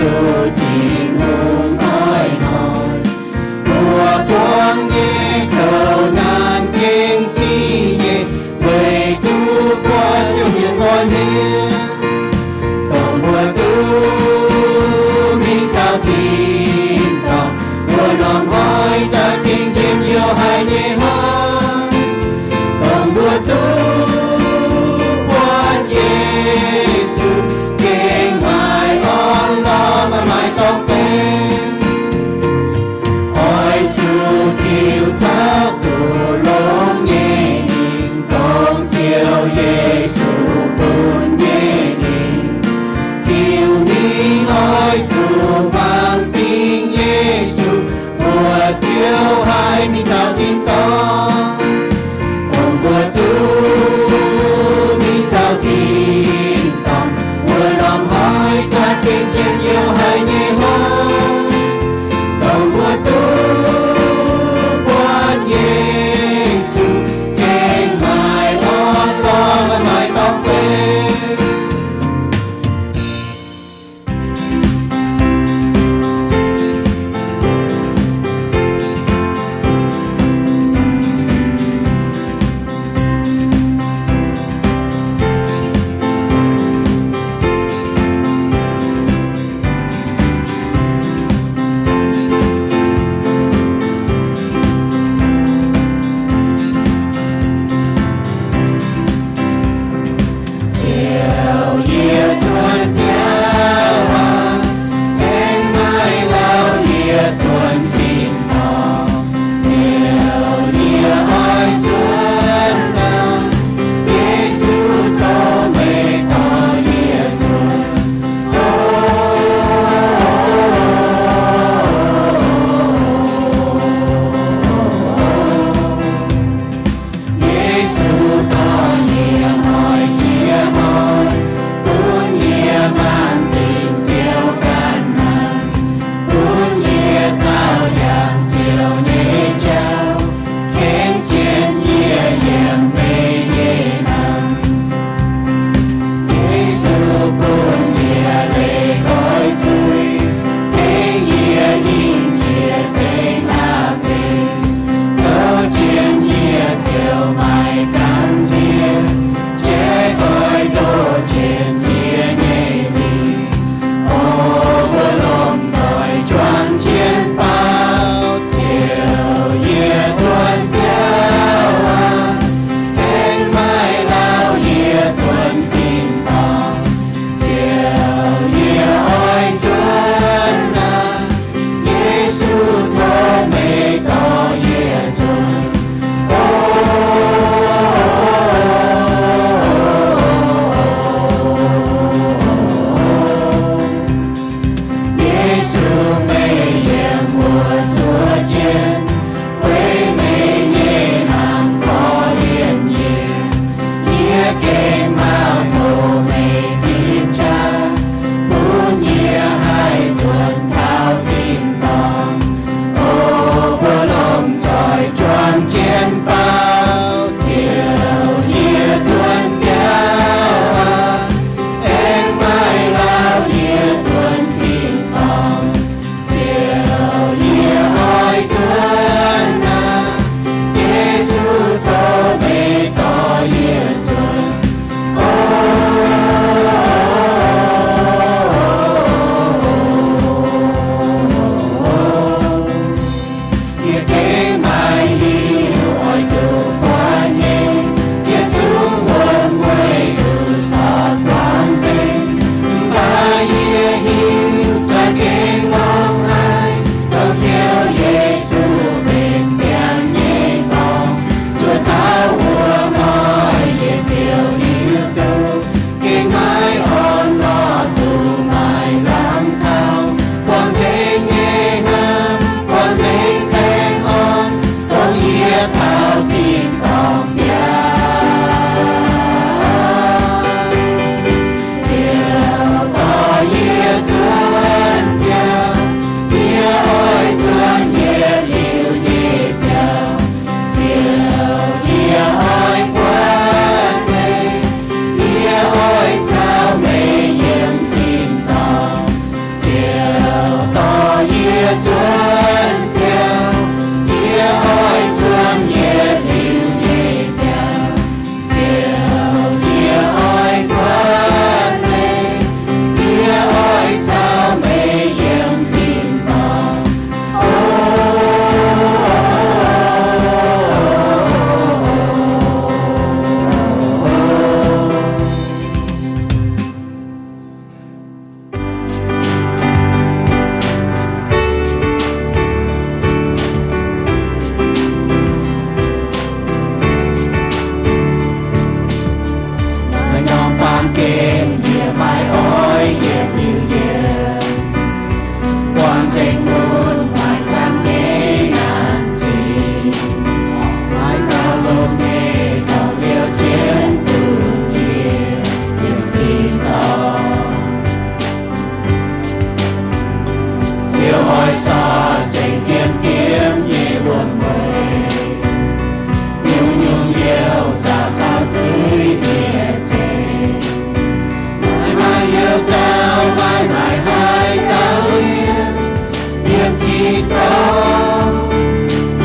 Tin-Hungh oix noic mbuo buangv nyei koux naanc gengh ziqv nyei, weic duqv buatc Ziouv nyei nqoi hmien, dongh mbuo duqv mingh taux tin-dorngh, mbuo lorz hnoi za'gengh njien-youh haic nyei hnoi. Dongh mbuo duqv buatc Yesu, gengh maaih orn-lorqc, maaih dorngx benx. Oix zuqc tiux taux duqv longx nyei lingc, dongh Ziouv Yesu bun nyei lingc. Tiux mingh oix zuqc hmuangx dingc Yesu, mbuox Ziouv haih mingh taux tin-dorngh. Dongh mbuo duqv mingh taux tin-dorngh, mbuo lorz hnoi za'gengh njien-youh haic nyei hnoi. Dongh mbuo duqv buatc Yesu, gengh maaih orn-lorqc, maaih dorngx benx.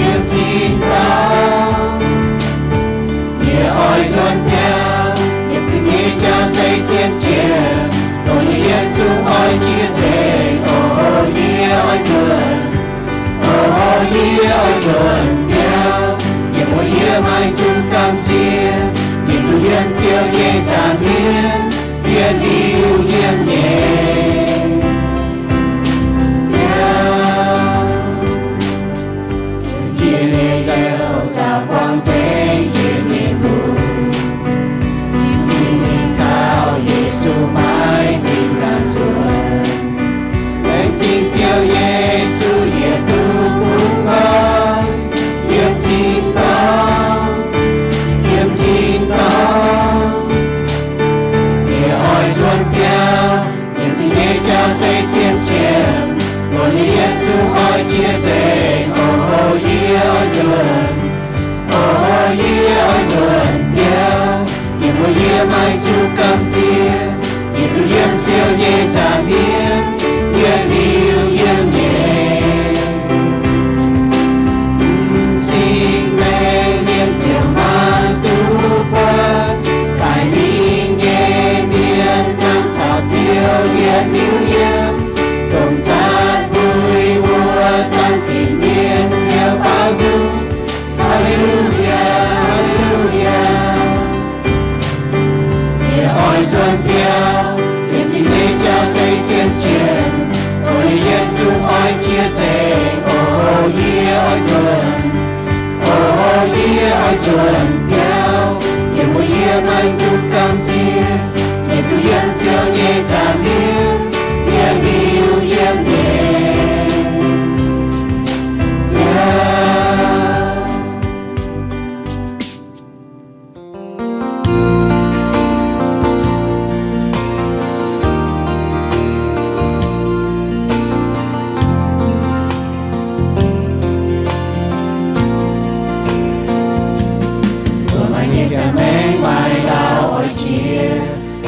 Yiem tin-dorngh, yie oix nzuonx biauv, yiem zingh nyeic jauv se zien jiex, dongh yie yietc zungv oix jiex nzengc. O, yie oix nzuonx, o, yie oix nzuonx biauv, yiem wuov yie maiv zuqc gamh nziex, yie zuqc yiem Ziouv nyei nza'hmien, yie liuz yiem nyei biauv. Jiex nyei jauv-louc guangc nzengc yie nyei mbuox, jiex nyei taux Yesu maiv huingx ganh nzuonx. Laengz zingh Ziouv Yesu, yie duqv bungx nqoi yiem tin-dorngh, yiem tin-dorngh. Yie oix nzuonx biauv, yiem zingh nyeic jauv se zien jiex, dongh yie yietc zungv oix jiex nzengc. O, yie oix nzuonx, o, yie oix nzuonx biauv, yiem wuov yie maiv zuqc gamh nziex, yie duqv yiem Ziouv nyei nza'hmien, yie liuz yiem nyei. M'zing maengc mienh ziouc mangc duqv buatc, daic mingh nyei mienh nangh caux Ziouv yietc liuz yiem, dongh nzaatc mbuo wuov zanc fih mienh Ziouv baaux nzung. Haa^le^lu^yaa, haa^le^lu^yaa. Yie oix nzuonx biauv, yiem zingh nyeic jauv se zien jiex, o, yie yietc zungv oix jiex nzengc. O, yie oix nzuonx, o, yie oix nzuonx biauv, yiem wuov yie maiv zuqc gamh nziex, yie duqv yiem Ziouv nyei nza'hmien, yie liuz yiem nyei. Mbuo maaih nyei ziangh maengc maaih lauh oix jiex,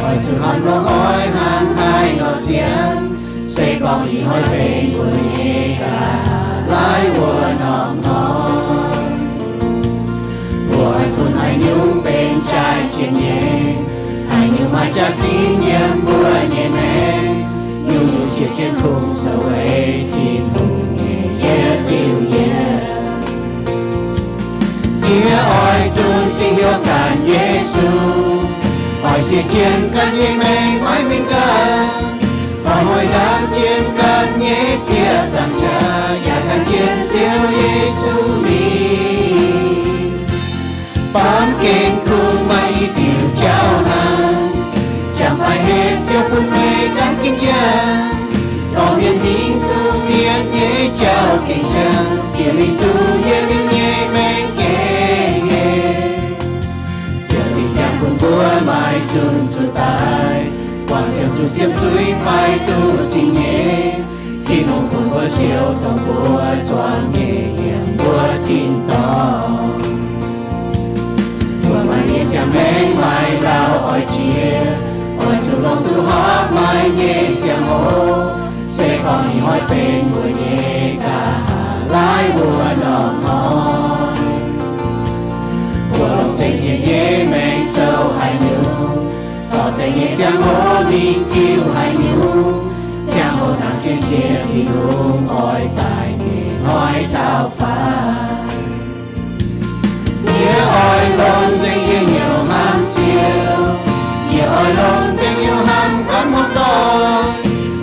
oix zuqc hnamv longx oix hnangv haaix nor ziangx, se gorngv ih hnoi benx mbuo nyei ga'naaiv wuov norm hnoi. Mbuo oix funx haaix nyungc benx jaaix jiex nyei? Haaix nyungc maaih jaax-zinh yiem mbuo nyei maengc? Nyungc-nyungc jiex jienv kungx zoux weic Tin-Hungh nyei yietc liuz yiem. Yie oix zunc dingc hnyouv ganh Yesu, oix siec jienv ganh nyei maengc maiv huingx ganh, oix hoic ndaamv jienv ganh nyei ziex zaangc jaax, yaac gan jienv Ziouv Yesu mingh. Baamh gen kungx maaih i diuc jauv hnangv, jangx faix hetv Ziouv bun meih ganh gengh yangh, dorh mienh hingh zuqc mienh nyei jauv gengh jangx, bieqc mingh duqv yietc liuz nyei maengc gengh hec. Ziouv dingc jangx bun mbuo maaih nzunc zuqc daaih, buangh ziangh zuqc siemv zuiz fai duqv zingh nyeic. Tin-Hungh bun mbuo siou dongh mbuo zuangx nyei yiem mbuo tin-dorngh. Mbuo maaih nyei ziangh maengc maaih lauh oix jiex, oix zuqc longc duqv horpc maaih nyei ziangh hoc, se gorngv ih hnoi benx mbuo nyei ga'naaiv wuov norm hnoi. Mbuo longc zengc jiex nyei maengc zoux haaix nyungc, dorh zengc nyei ziangh hoc mingh tiuv haaix nyungc, ziangh hoc hnangv jienv jiex Tin-Hungh oix daaih nyei hnoi taux faanv. Yie oix longc nzengc yie hnyouv hnamv Ziouv. Yie oix longc nzengc hnyouv hnamv ganh muoz-doic.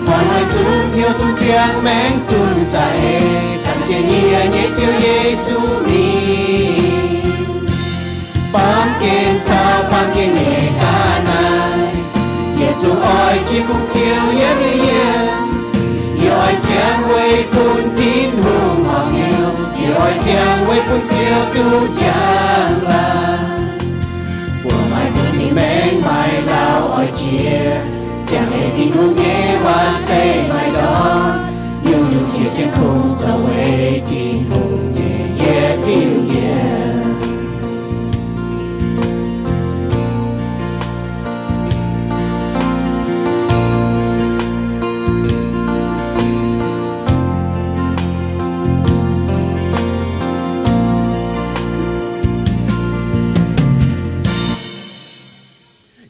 Oix hoic zunc hnyouv zunc ziangh maengc zunc za'eix, gan jienv yie nyei Ziouv Yesu mingh. Baamh gen caux baamh gen nyei ga'naaiv, yie zungv oix jiex kungx Ziouv yietc liuz yiem. Yie oix ziangh weic bun Tin-Hungh horpc hnyouv. Yie oix ziangh weic bun Ziouv duqv njang-laangc. Mbuo maaih nduqc nyei maengc maaih lauh oix jiex, ziangh weic Tin-Hungh nyei waac se maaih ndortv. Nyungc-nyungc jiex jienv kungx zoux weic Tin-Hungh nyei yietc liuz yiem.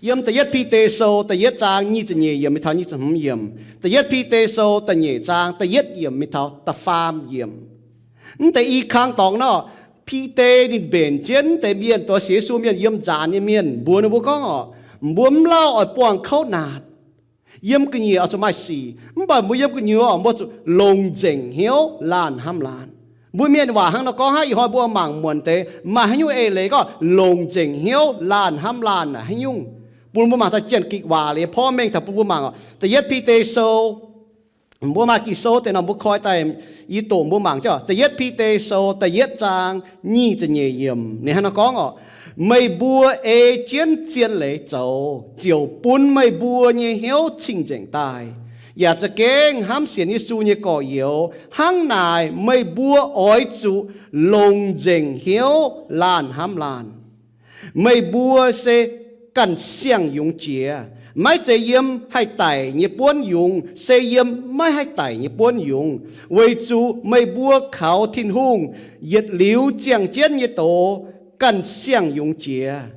Yiem da'yietv Bide Sou da'yietv zaang nyic ziepc nyeic yiemc mingh taux nyic ziepc hmz yiemc, da'yietv Bide Sou da'nyeic zaang da'yietv yiemc mingh taux da'faam yiemc. Mv deix i kang dorngx nor, Bide ninh mbenc jienv mv deix mienh, dongh sienx Yesu mienh yiem nzaanx nyei mienh, mbuox ninh mbuo gorngv oc, mbuo mv lauh oix buangh kouv naanc. Yiem gu'nyuoz oix zuqc maaih sic, mv baac mbuo yiem gu'nyuoz mbuo zuqc longc nzengc hnyouv laanh hnamv laanh. Mbuo mienh waac hnangv nor gorngv hnangv. Ih hnoi mbuo mangc muonc deix maaih haaix nyungc eix leiz gorngv longc nzengc hnyouv laanh hnamv laanh naaic haaix nyungc, bun mbuo mangc taux Janx-Gikc waac liuz porv mengh taux bun mbuo mangc oc. Da'yietv Bide Sou, mbuo maaih Ging-Sou deix nor mbuo koi daaih, yie doqc mbuo mangc jienv oc. Da'yietv Bide Sou da'yietv zaang nyic ziepc nyeic yiemc ninh hnangv nor gorngv oc, meih mbuo ei jienv zien leiz zoux ziouc bun meih mbuo nyei hnyouv cing-nzengc daaih, yaac za'gengh hnamv sienx Yesu nyei gorx-youz. Hnangv naaic meih mbuo oix zuqc longc nzengc hnyouv laanh hnamv laanh. Meih mbuo se ganh siang-yungz jiex, maiv zeiz yiem haih daic nyei buonv yungz, se yiem maiv haih daic nyei buonv yungz, weic zuqc meih mbuo kaux Tin-Hungh yietc liuz ziangh jienv nyei doz ganh siang-yungz jiex.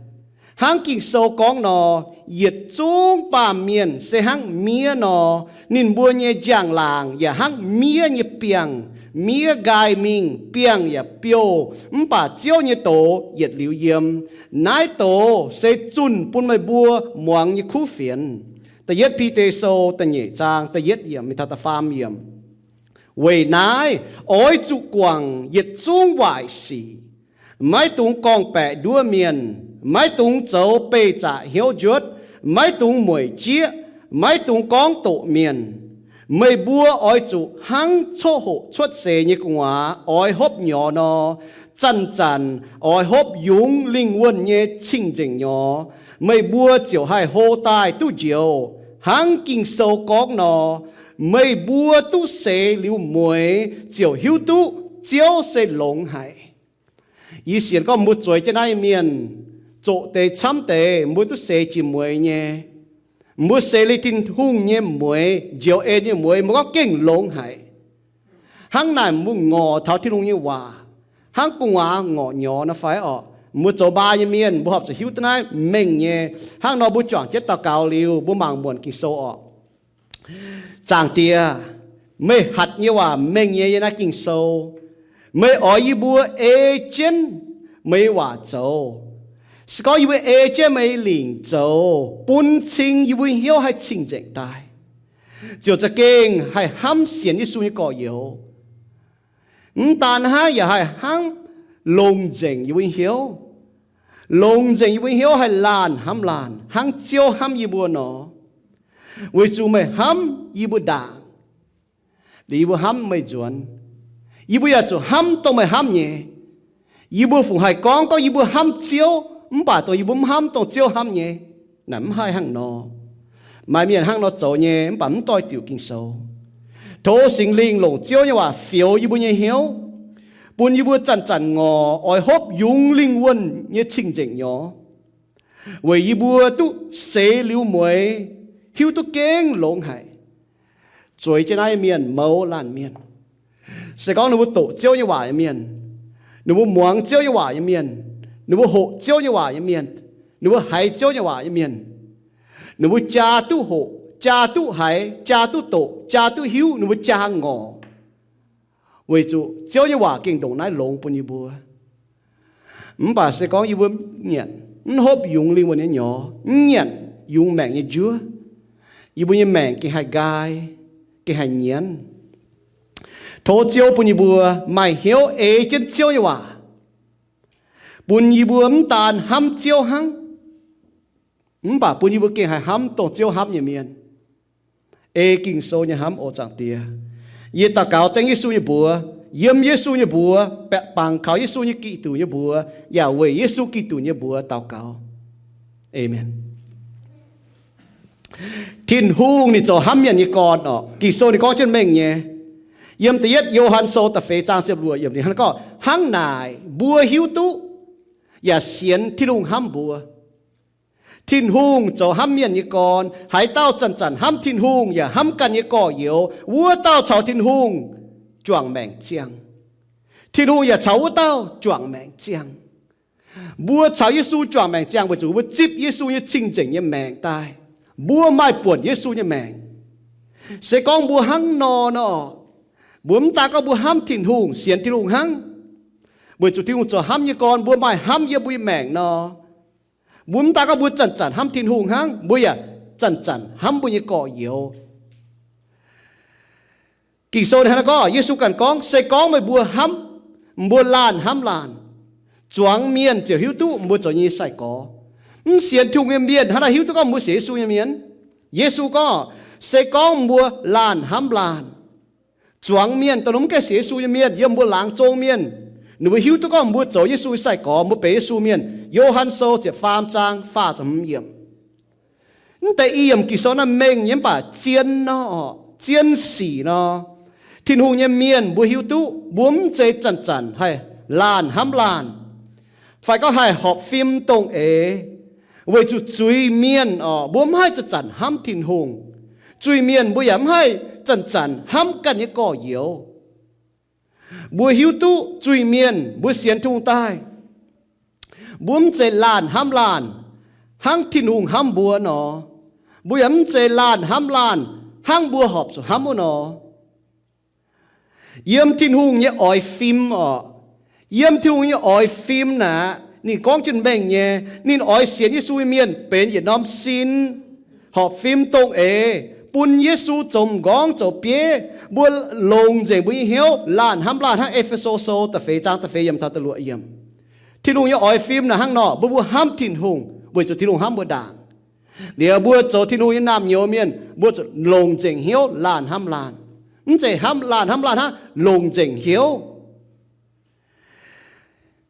Hnangv Ging-Sou gorngv nor, yietc zungv baamh mienh se hnangv miev nor, ninh mbuo nyei njang-laangc yaac hnangv miev nyei biangh, miev nqaai mingh, biangh yaac biouh, mv baac Ziouv nyei doz yietc liuz yiem. Naaiv doz se zunh bun meih mbuo muangx nyei kuv fienx. Da'yietv Bide Sou da'nyeic zaang da'yietv yiemc mingh taux da'faam yiemc. Weic naaiv oix zuqc guangc yietc zungv waaic sic. Maiv dungx gorngv-baeqc nduov mienh, maiv dungx zoux beih zaqc hnyouv njuotv, maiv dungx mueic jieqv, maiv dungx gorngv doqc mienh. Meih mbuo oix zuqc hnangv coqv hoqc cuotv seix nyei gu'nguaaz oix hopv nyorx nor, zanc-zanc oix hopv yungz lingh wuonh nyei cing-nzengc nyorx, meih mbuo ziouc haih hlo daaih duqv njoux. Hnangv Ging-Sou gorngv nor, meih mbuo duqv seix liuz mueix ziouc hiuv duqv Ziouv se longx haic. Yie sienx gorngv mbuo zueiz jienv naaiv mienh, zoqc deix camv deix mbuo duqv seix jiex mueix nyei. Mbuo seix liuz Tin-Hungh nyei mueix, njoux en nyei mueix, mbuo gorngv gengh longx haic. Hnangv naaic mbuo ngorc taux Tin-Hungh nyei waac hnangv gu'nguaaz ngorc nyorx nor fai orqc? Mbuo zoux maa nyei mienh mbuo horpc zuqc hiuv duqv naaiv mengh nyei. Hnangv nor mbuo juangc jienv daux gaux liuz mbuo mangc muonc Ging-Sou orqc. Zaangc Diex, meih hatc nyei waac mengh nyei yiem naaiv Ging-Sou. Meih oix yie mbuo ei jienv meih nyei waac zoux. Se gorngv yie mbuo ei jienv meih nyei lingc zoux, bun cing yie mbuo hnyouv haih cing-nzengc daaih, ziouc za'gengh haih hnamv sienx Yesu nyei gorx-youz. Mv daan hnangv, yaac haih hnamv longc nzengc yie mbuo nyei hnyouv. Longc nzengc yie mbuo nyei hnyouv haih laanh hnamv laanh hnangv Ziouv hnamv yie mbuo nor. Weic zuqc meih hnamv yie mbuo ndaangc, liuz yie mbuo hnamv meih nzuonx. Yie mbuo yaac zuqc hnamv dongh meih hnamv nyei. Yie mbuo fungc haih gorngv, gorngv yie mbuo hnamv Ziouv, mv baac dongh yie mbuo mv hnamv dongh Ziouv hnamv nyei? Naaic mv haih hnangv nor. Maaih mienh hnangv nor zoux nyei, mv baac mv doix diuc Ging-Sou. Tov Singx Lingh longc Ziouv nyei waac fioux yie mbuo nyei hnyouv, bun yie mbuo zanc-zanc ngorc oix hopv yungz lingh wuonh nyei cing-nzengc nyorx, weic yie mbuo duqv seix liuz mueix, hiuv duqv gengh longx haic. Zueiz jienv naaiv mienh mouz laanh mienh, se gorngv ninh mbuo doqc Ziouv nyei waac nyei mienh, ninh mbuo muangx Ziouv nyei waac nyei mienh, ninh mbuo hoqc Ziouv nyei waac nyei mienh, ninh mbuo haiz Ziouv nyei waac nyei mienh, ninh mbuo jaa duqv hoqc, jaa duqv haiz, jaa duqv doqc, jaa duqv hiuv, ninh mbuo jaa ngorc. Weic zuqc Ziouv nyei waac gengh ndongc naaiv longx bun yie mbuo. Mv baac se gorngv yie mbuo mv nyanc, mv hopv yungz lingh wuonh nyei nyorx, mv nyanc yungz maengc nyei njuov, yie mbuo nyei maengc gengh haih nqaai, gengh haih nyienz. Tov Ziouv bun yie mbuo maaih hnyouv ei jienv Ziouv nyei waac, bun yie mbuo mv daan hnamv Ziouv hnangv, mv baac bun yie mbuo gengh haih hnamv dongh Ziouv hnamv nyei mienh. Ei Ging-Sou nyei hnamv, o Zaangc Diex. Yie daux gaux dengv Yesu nyei mbuox, yiem Yesu nyei mbuox, baeqc bangc kaux Yesu nyei Giduc nyei mbuox, yaac weic Yesu Giduc nyei mbuox daux gaux. Aamen. Tin-Hungh ninh zoux hnamv mienh nyei gorn orqc. Ging-Sou ninh gorngv jienv mengh nyei. Yiem da'yietv Yo^han Sou da'feix zaang ziepc luoqc yiemc ninh hnangv gorngv, hnangv naaic mbuo hiuv duqv yaac sienx Tin-Hungh hnamv mbuo. Tin-Hungh zoux hnamv mienh nyei gorn. Haaix dauh zanc-zanc hnamv Tin-Hungh yaac hnamv ganh nyei gorx-youz, wuov dauh caux Tin-Hungh juangc maengc ziangh. Tin-Hungh yaac caux wuov dauh juangc maengc ziangh. Mbuo caux Yesu juangc maengc ziangh weic zuqc mbuo zipv Yesu nyei cing-nzengc nyei maengc daaih. Mbuo maaih buonc Yesu nyei maengc. Se gorngv mbuo hnangv nor nor, mbuo mv daan gorngv mbuo hnamv Tin-Hungh, sienx Tin-Hungh hnangv, weic zuqc Tin-Hungh zoux hnamv nyei gorn, mbuo maaih hnamv yiem mbuo nyei maengc nor, mbuo mv daan gorngv mbuo zanc-zanc hnamv Tin-Hungh hnangv, mbuo yaac zanc-zanc hnamv mbuo nyei gorx-youz. Ging-Sou ninh hnangv naaiv gorngv, Yesu ganh gorngv, se gorngv meih mbuo hnamv, mbuo laanh hnamv laanh, zuangx mienh ziouc hiuv duqv mbuo zoux nyei sai-gorx. Mv sienx Tin-Hungh nyei mienh hnangv naaiv hiuv duqv gorngv mbuo sienx Yesu nyei mienh. Yesu gorngv, se gorngv mbuo laanh hnamv laanh, zuangx mienh, dongh mv gaengh sienx Yesu nyei mienh, yiem mbuo laangz zong mienh, ninh mbuo hiuv duqv gorngv mbuo zoux Yesu nyei sai-gorx, mbuo benx Yesu mienh. Yo^han Sou ziepc faam zaang faah ziepc hmz yiemc. Mv deix i yiemc Ging-Sou naaiv mengh nyei mv baac zien nor, zien sic nor, Tin-Hungh nyei mienh mbuo hiuv duqv mbuo mv zeiz zanc-zanc haih laanh hnamv laanh, fai gorngv haih horpc fim dongh eix, weic zuqc zuiz-mienh oc, mbuo mv haih zanc-zanc hnamv Tin-Hungh. Zuiz-mienh mbuo yaac mv haih zanc-zanc hnamv ganh nyei gorx-youz. Mbuo hiuv duqv zuiz-mienh mbuo sienx Tin-Hungh daaih, mbuo mv zeiz laanh hnamv laanh hnangv Tin-Hungh hnamv mbuo nor. Mbuo yaac mv zeiz laanh hnamv laanh hnangv mbuo horpc zuqc hnamv wuov nor. Yiem Tin-Hungh nyei oix fim oc, yiem Tin-Hungh nyei oix fim naaic, ninh gorngv jienv mengh nyei, ninh oix sienx Yesu nyei mienh benx yietc norm sin, horpc fim dongh eix, bun Yesu zoux m'nqorngv zoux bieiv, mbuo longc nzengc mbuo nyei hnyouv laanh hnamv laanh hnangv E^fe^so Sou da'feix zaang da'feix yiemc taux da'luoqc yiemc. Tin-Hungh nyei oix fim naaic hnangv nor, mbuo, mbuo hnamv Tin-Hungh weic zuqc Tin-Hungh hnamv mbuo ndaangc. Liuz mbuo zoux Tin-Hungh nyei naamh nyouz mienh, mbuo zuqc longc nzengc hnyouv laanh hnamv laanh. Mv zeiz hnamv laanh hnamv laanh hnangv, longc nzengc hnyouv.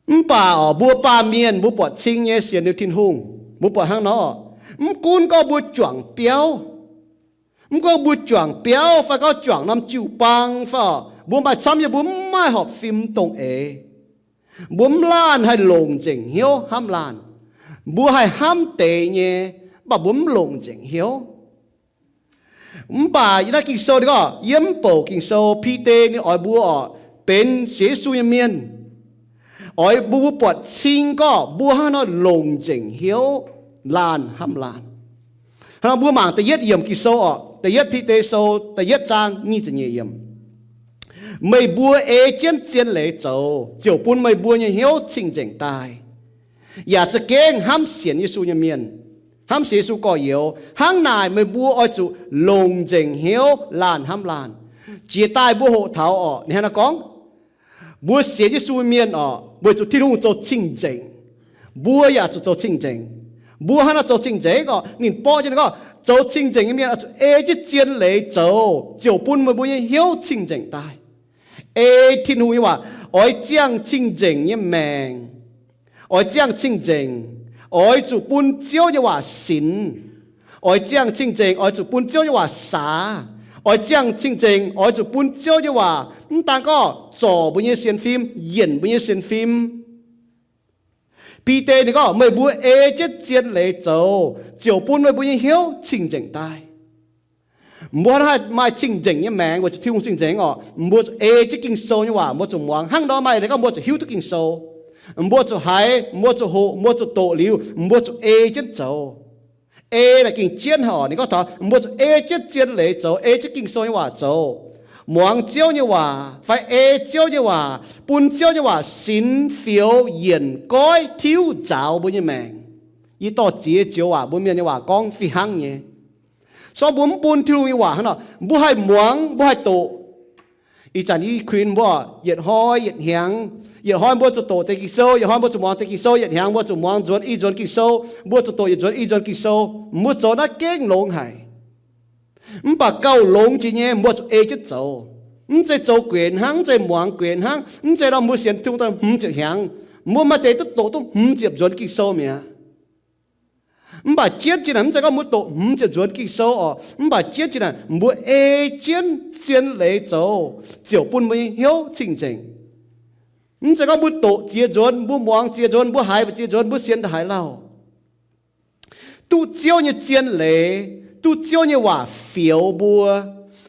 Mv baac oc, mbuo baamh mienh mbuo buatc cing nyei sienx liuz Tin-Hungh, mbuo buatc hnangv nor, mv gunv gorngv mbuo juangc biauv, mv gunv mbuo juangc biauv fai gorngv juangc norm jiu-baang fai oc, mbuo maaih camv yie mbuo mv maaih horpc fim dongh eix. Mbuo mv laanh haih longc nzengc hnyouv hnamv laanh. Mbuo haih hnamv deix nyei, mv baac mbuo mv longc nzengc hnyouv. Mv baac yiem naaiv Ging-Sou ninh gorngv, yiem mv bouc Ging-Sou Bide ninh oix mbuo oc, benx sienx Yesu nyei mienh, oix mbuo, mbuo buatc cing gorngv mbuo hnangv nor longc nzengc hnyouv laanh hnamv laanh. Hnangv nor mbuo mangc da'yietv yiemc Ging-Sou oc, da'yietv Bide Sou da'yietv zaang nyic ziepc nyeic yiemc. Meih mbuo ei jienv zien leiz zoux, ziouc bun meih mbuo nyei hnyouv cing-nzengc daaih, yaac za'gengh hnamv sienx Yesu nyei mienh, hnamv sienx Yesu gorx-youz. Hnangv naaic meih mbuo oix zuqc longc nzengc hnyouv laanh hnamv laanh. Jiex daaih mbuo hoqc taux oc, ninh hnangv naaiv gorngv, mbuo sienx Yesu mienh oc, weic zuqc Tin-Hungh zoux cing-nzengc, mbuo yaac zuqc zoux cing-nzengc. Mbuo hnangv naaiv zoux cing-nzengc oc, ninh borqv jienv ninh gorngv, zoux cing-nzengc nyei mienh oix zuqc ei jienv zien leiz zoux, ziouc bun meih mbuo nyei hnyouv cing-nzengc daaih. Ei Tin-Hungh nyei waac, oix ziangh cing-nzengc nyei maengc, oix ziangh cing-nzengc, oix zuqc bun Ziouv nyei waac sinx. Oix ziangh cing-nzengc oix zuqc bun Ziouv nyei waac saax. Oix ziangh cing-nzengc oix zuqc bun Ziouv nyei waac mv daan gorngv zorc mbuo nyei sienx fim, yienc mbuo nyei sienx fim. Bide ninh gorngv, meih mbuo ei jienv zien leiz zoux, ziouc bun meih mbuo nyei hnyouv cing-nzengc daaih. Mbuo hnangv haaix maaih cing-nzengc nyei maengc weic zuqc Tin-Hungh cing-nzengc oc, mbuo zuqc ei jienv Ging-Sou nyei waac, mbuo zuqc muangx. Hnangv nor maaih leiz gorngv mbuo zuqc hiuv duqv Ging-Sou. Mbuo zuqc haiz, mbuo zuqc hoqc, mbuo zuqc doqc liuz, mbuo zuqc ei jienv zoux. Ei naaic gengh jienv haic oc. Ninh gorngv taux mbuo zuqc ei jienv zien leiz zoux, ei jienv Ging-Sou nyei waac zoux, muangx Ziouv nyei waac fai ei Ziouv nyei waac, bun Ziouv nyei waac sinx, fioux, yienc, goiv, tiuv, nzaaux mbuo nyei maengc. Yie dorh ziex joux waac, mbuo mienh nyei waac gorngv fih hnangv nyei. Se gorngv mbuo mv bun Tin-Hungh nyei waac hnangv nor, mbuo haih muangx, mbuo haih doqc. Ih zanc i kuinx mbuo yietc hnoi yietc hnyangx, yietc hnoi mbuo zuqc doqc deix Ging-Sou, yietc hnoi mbuo zuqc muangx deix Ging-Sou, yietc hnyangx mbuo zuqc muangx nzuonx i nzuonx Ging-Sou, mbuo zuqc doqc yietc nzuonx i nzuonx Ging-Sou. Mbuo zoux naaiv gengh longx haic. Mv baac gauh longx jiex nyei mbuo zuqc ei jienv zoux. Mv zeiz zoux guenx hnangv, mv zeiz muangx guenx hnangv, mv zeiz nor mbuo sienx Tin-Hungh daaih hmz ziepc hnyangx, mbuo maaih deix duqv doqc duqv hmz ziepc nzuonx Ging-Sou mi'aqv. Mv baac jienv jiex naaic, mv zeiz gorngv mbuo doqc hmz ziepc nzuonx Ging-Sou oc, mv baac jienv jiex naaic mbuo ei jienv zien leiz zoux, ziouc bun mbuo nyei hnyouv cing-nzengc. Mv zeiz gorngv mbuo doqc ziex nzuonx, mbuo muangx ziex nzuonx, mbuo haiz ziex nzuonx, mbuo sienx ndaaih haaix lauh. Duqv Ziouv nyei zien leiz, duqv Ziouv nyei waac fioux mbuo,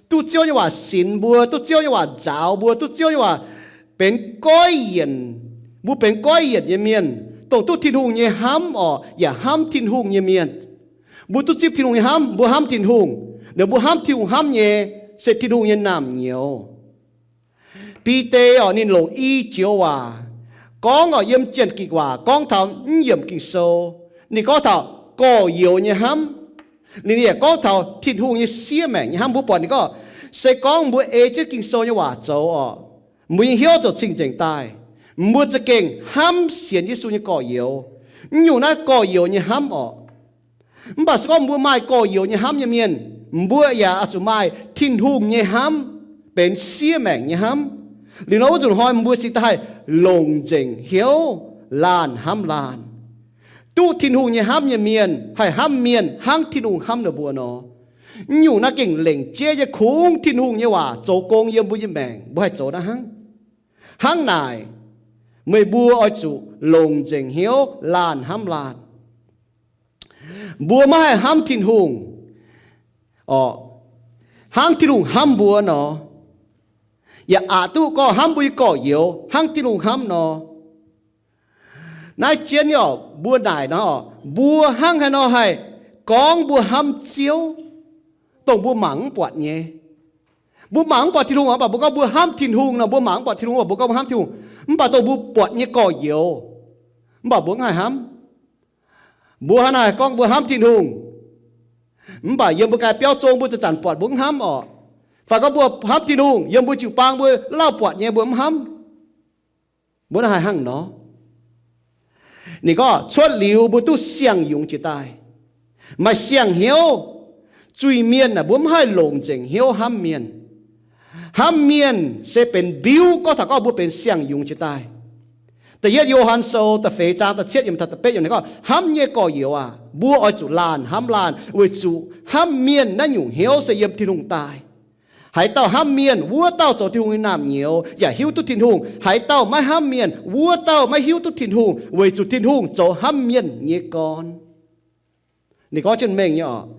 duqv Ziouv nyei waac sinx mbuo, duqv Ziouv nyei waac nzaaux mbuo, duqv Ziouv nyei waac benx goiv yienc, mbuo benx goiv yienc nyei mienh. dongh duqv Tin-Hungh nyei hnamv orqc, yaac hnamv Tin-Hungh nyei mienh. Mbuo duqv zipv Tin-Hungh nyei hnamv, mbuo hnamv Tin-Hungh. Ninh mbuo hnamv Tin-Hungh hnamv nyei, se Tin-Hungh nyei naamh nyouz. Bide orqc, ninh longc i joux waac gorngv orqc, yiem Janx-Gikc waac gorngv taux mv yiemc Ging-Sou. Ninh gorngv taux gorx-youz nyei hnamv. Ninh yaac gorngv taux Tin-Hungh nyei siev maengc nyei hnamv. Mbuo buatc ninh gorngv, se gorngv mbuo ei jienv Ging-Sou nyei waac zoux orqc, mbuo nyei hnyouv ziouc cing-nzengc daaih. Mbuo za'gengh hnamv sienx Yesu nyei gorx-youz. Mv nyungc naaiv gorx-youz nyei hnamv orqc. Mv baac se gorngv mbuo maaih gorx-youz nyei hnamv nyei mienh, mbuo yaac oix zuqc maaih Tin-Hungh nyei hnamv, benx siev maengc nyei hnamv. Liuz nor wuov nzunc hnoi mbuo cingx daaih haih longc nzengc hnyouv laanh hnamv laanh. Duqv Tin-Hungh nyei hnamv nyei mienh haih hnamv mienh hnangv Tin-Hungh hnamv ninh mbuo nor. Mv nyungc naaiv gengh lengc jeiv nyei kungx Tin-Hungh nyei waac zoux gong yiem mbuo nyei maengc, mbuo haih zoux naaiv hnangv. Hnangv naaic, meih mbuo oix zuqc longc nzengc hnyouv laanh hnamv laanh. Mbuo maiv haih hnamv Tin-Hungh orqc, hnangv Tin-Hungh hnamv mbuo nor, yaac aqc duqv gorngv hnamv mbuo nyei gorx-youz hnangv Tin-Hungh hnamv nor. Naaiv jienv nyei orqc, mbuo naaic nor, mbuo hnangv haaix nor haih gorngv mbuo hnamv Ziouv, dongh mbuo mangc mv buatc nyei? Mbuo mangc mv buatc Tin-Hungh, mv baac mbuo gorngv mbuo hnamv Tin-Hungh nor, mbuo mangc mv buatc Tin-Hungh, mbuo gorngv mbuo hnamv Tin-Hungh. Mv baac dongh mbuo buatc nyei gorx-youz, mv baac mbuo mv haih hnamv. Mbuo hnangv naaic gorngv mbuo hnamv Tin-Hungh, mv baac yiem mbuo ganh biauv zong mbuo zanc-zanc buatc mbuo mv hnamv orqc. Fai gorngv mbuo hnamv Tin-Hungh, yiem mbuo jiu-baang mbuo lauh buatc nyei mbuo mv hnamv. Mbuo naaiv haih hnangv nor? Ninh gorngv cuotv liuz mbuo duqv siang-yungz jiex daaih. Maaih siang-hnyouv zuiz-mienh aah, mbuo mv haih longc nzengc hnyouv hnamv mienh. Hnamv mienh se benx mbiuv gorngv taux gorngv mbuo benx siang-yungz jiex daaih. Da'yietv Yo^han Sou da'feix zaang da'cietv yiemc taux da'betv yiemc ninh gorngv, hnamv nyei gorx-youz aac, mbuo oix zuqc laanh hnamv laanh, weic zuqc hnamv mienh naaiv nyungc hnyouv se yiem Tin-Hungh daaih. Haaix dauh hnamv mienh, wuov dauh zoux Tin-Hungh nyei naamh nyouz yaac hiuv duqv Tin-Hungh. Haaix dauh maiv hnamv mienh, wuov dauh maiv hiuv duqv Tin-Hungh, weic zuqc Tin-Hungh zoux hnamv mienh nyei gorn. Ninh gorngv jienv mengh nyei orqc,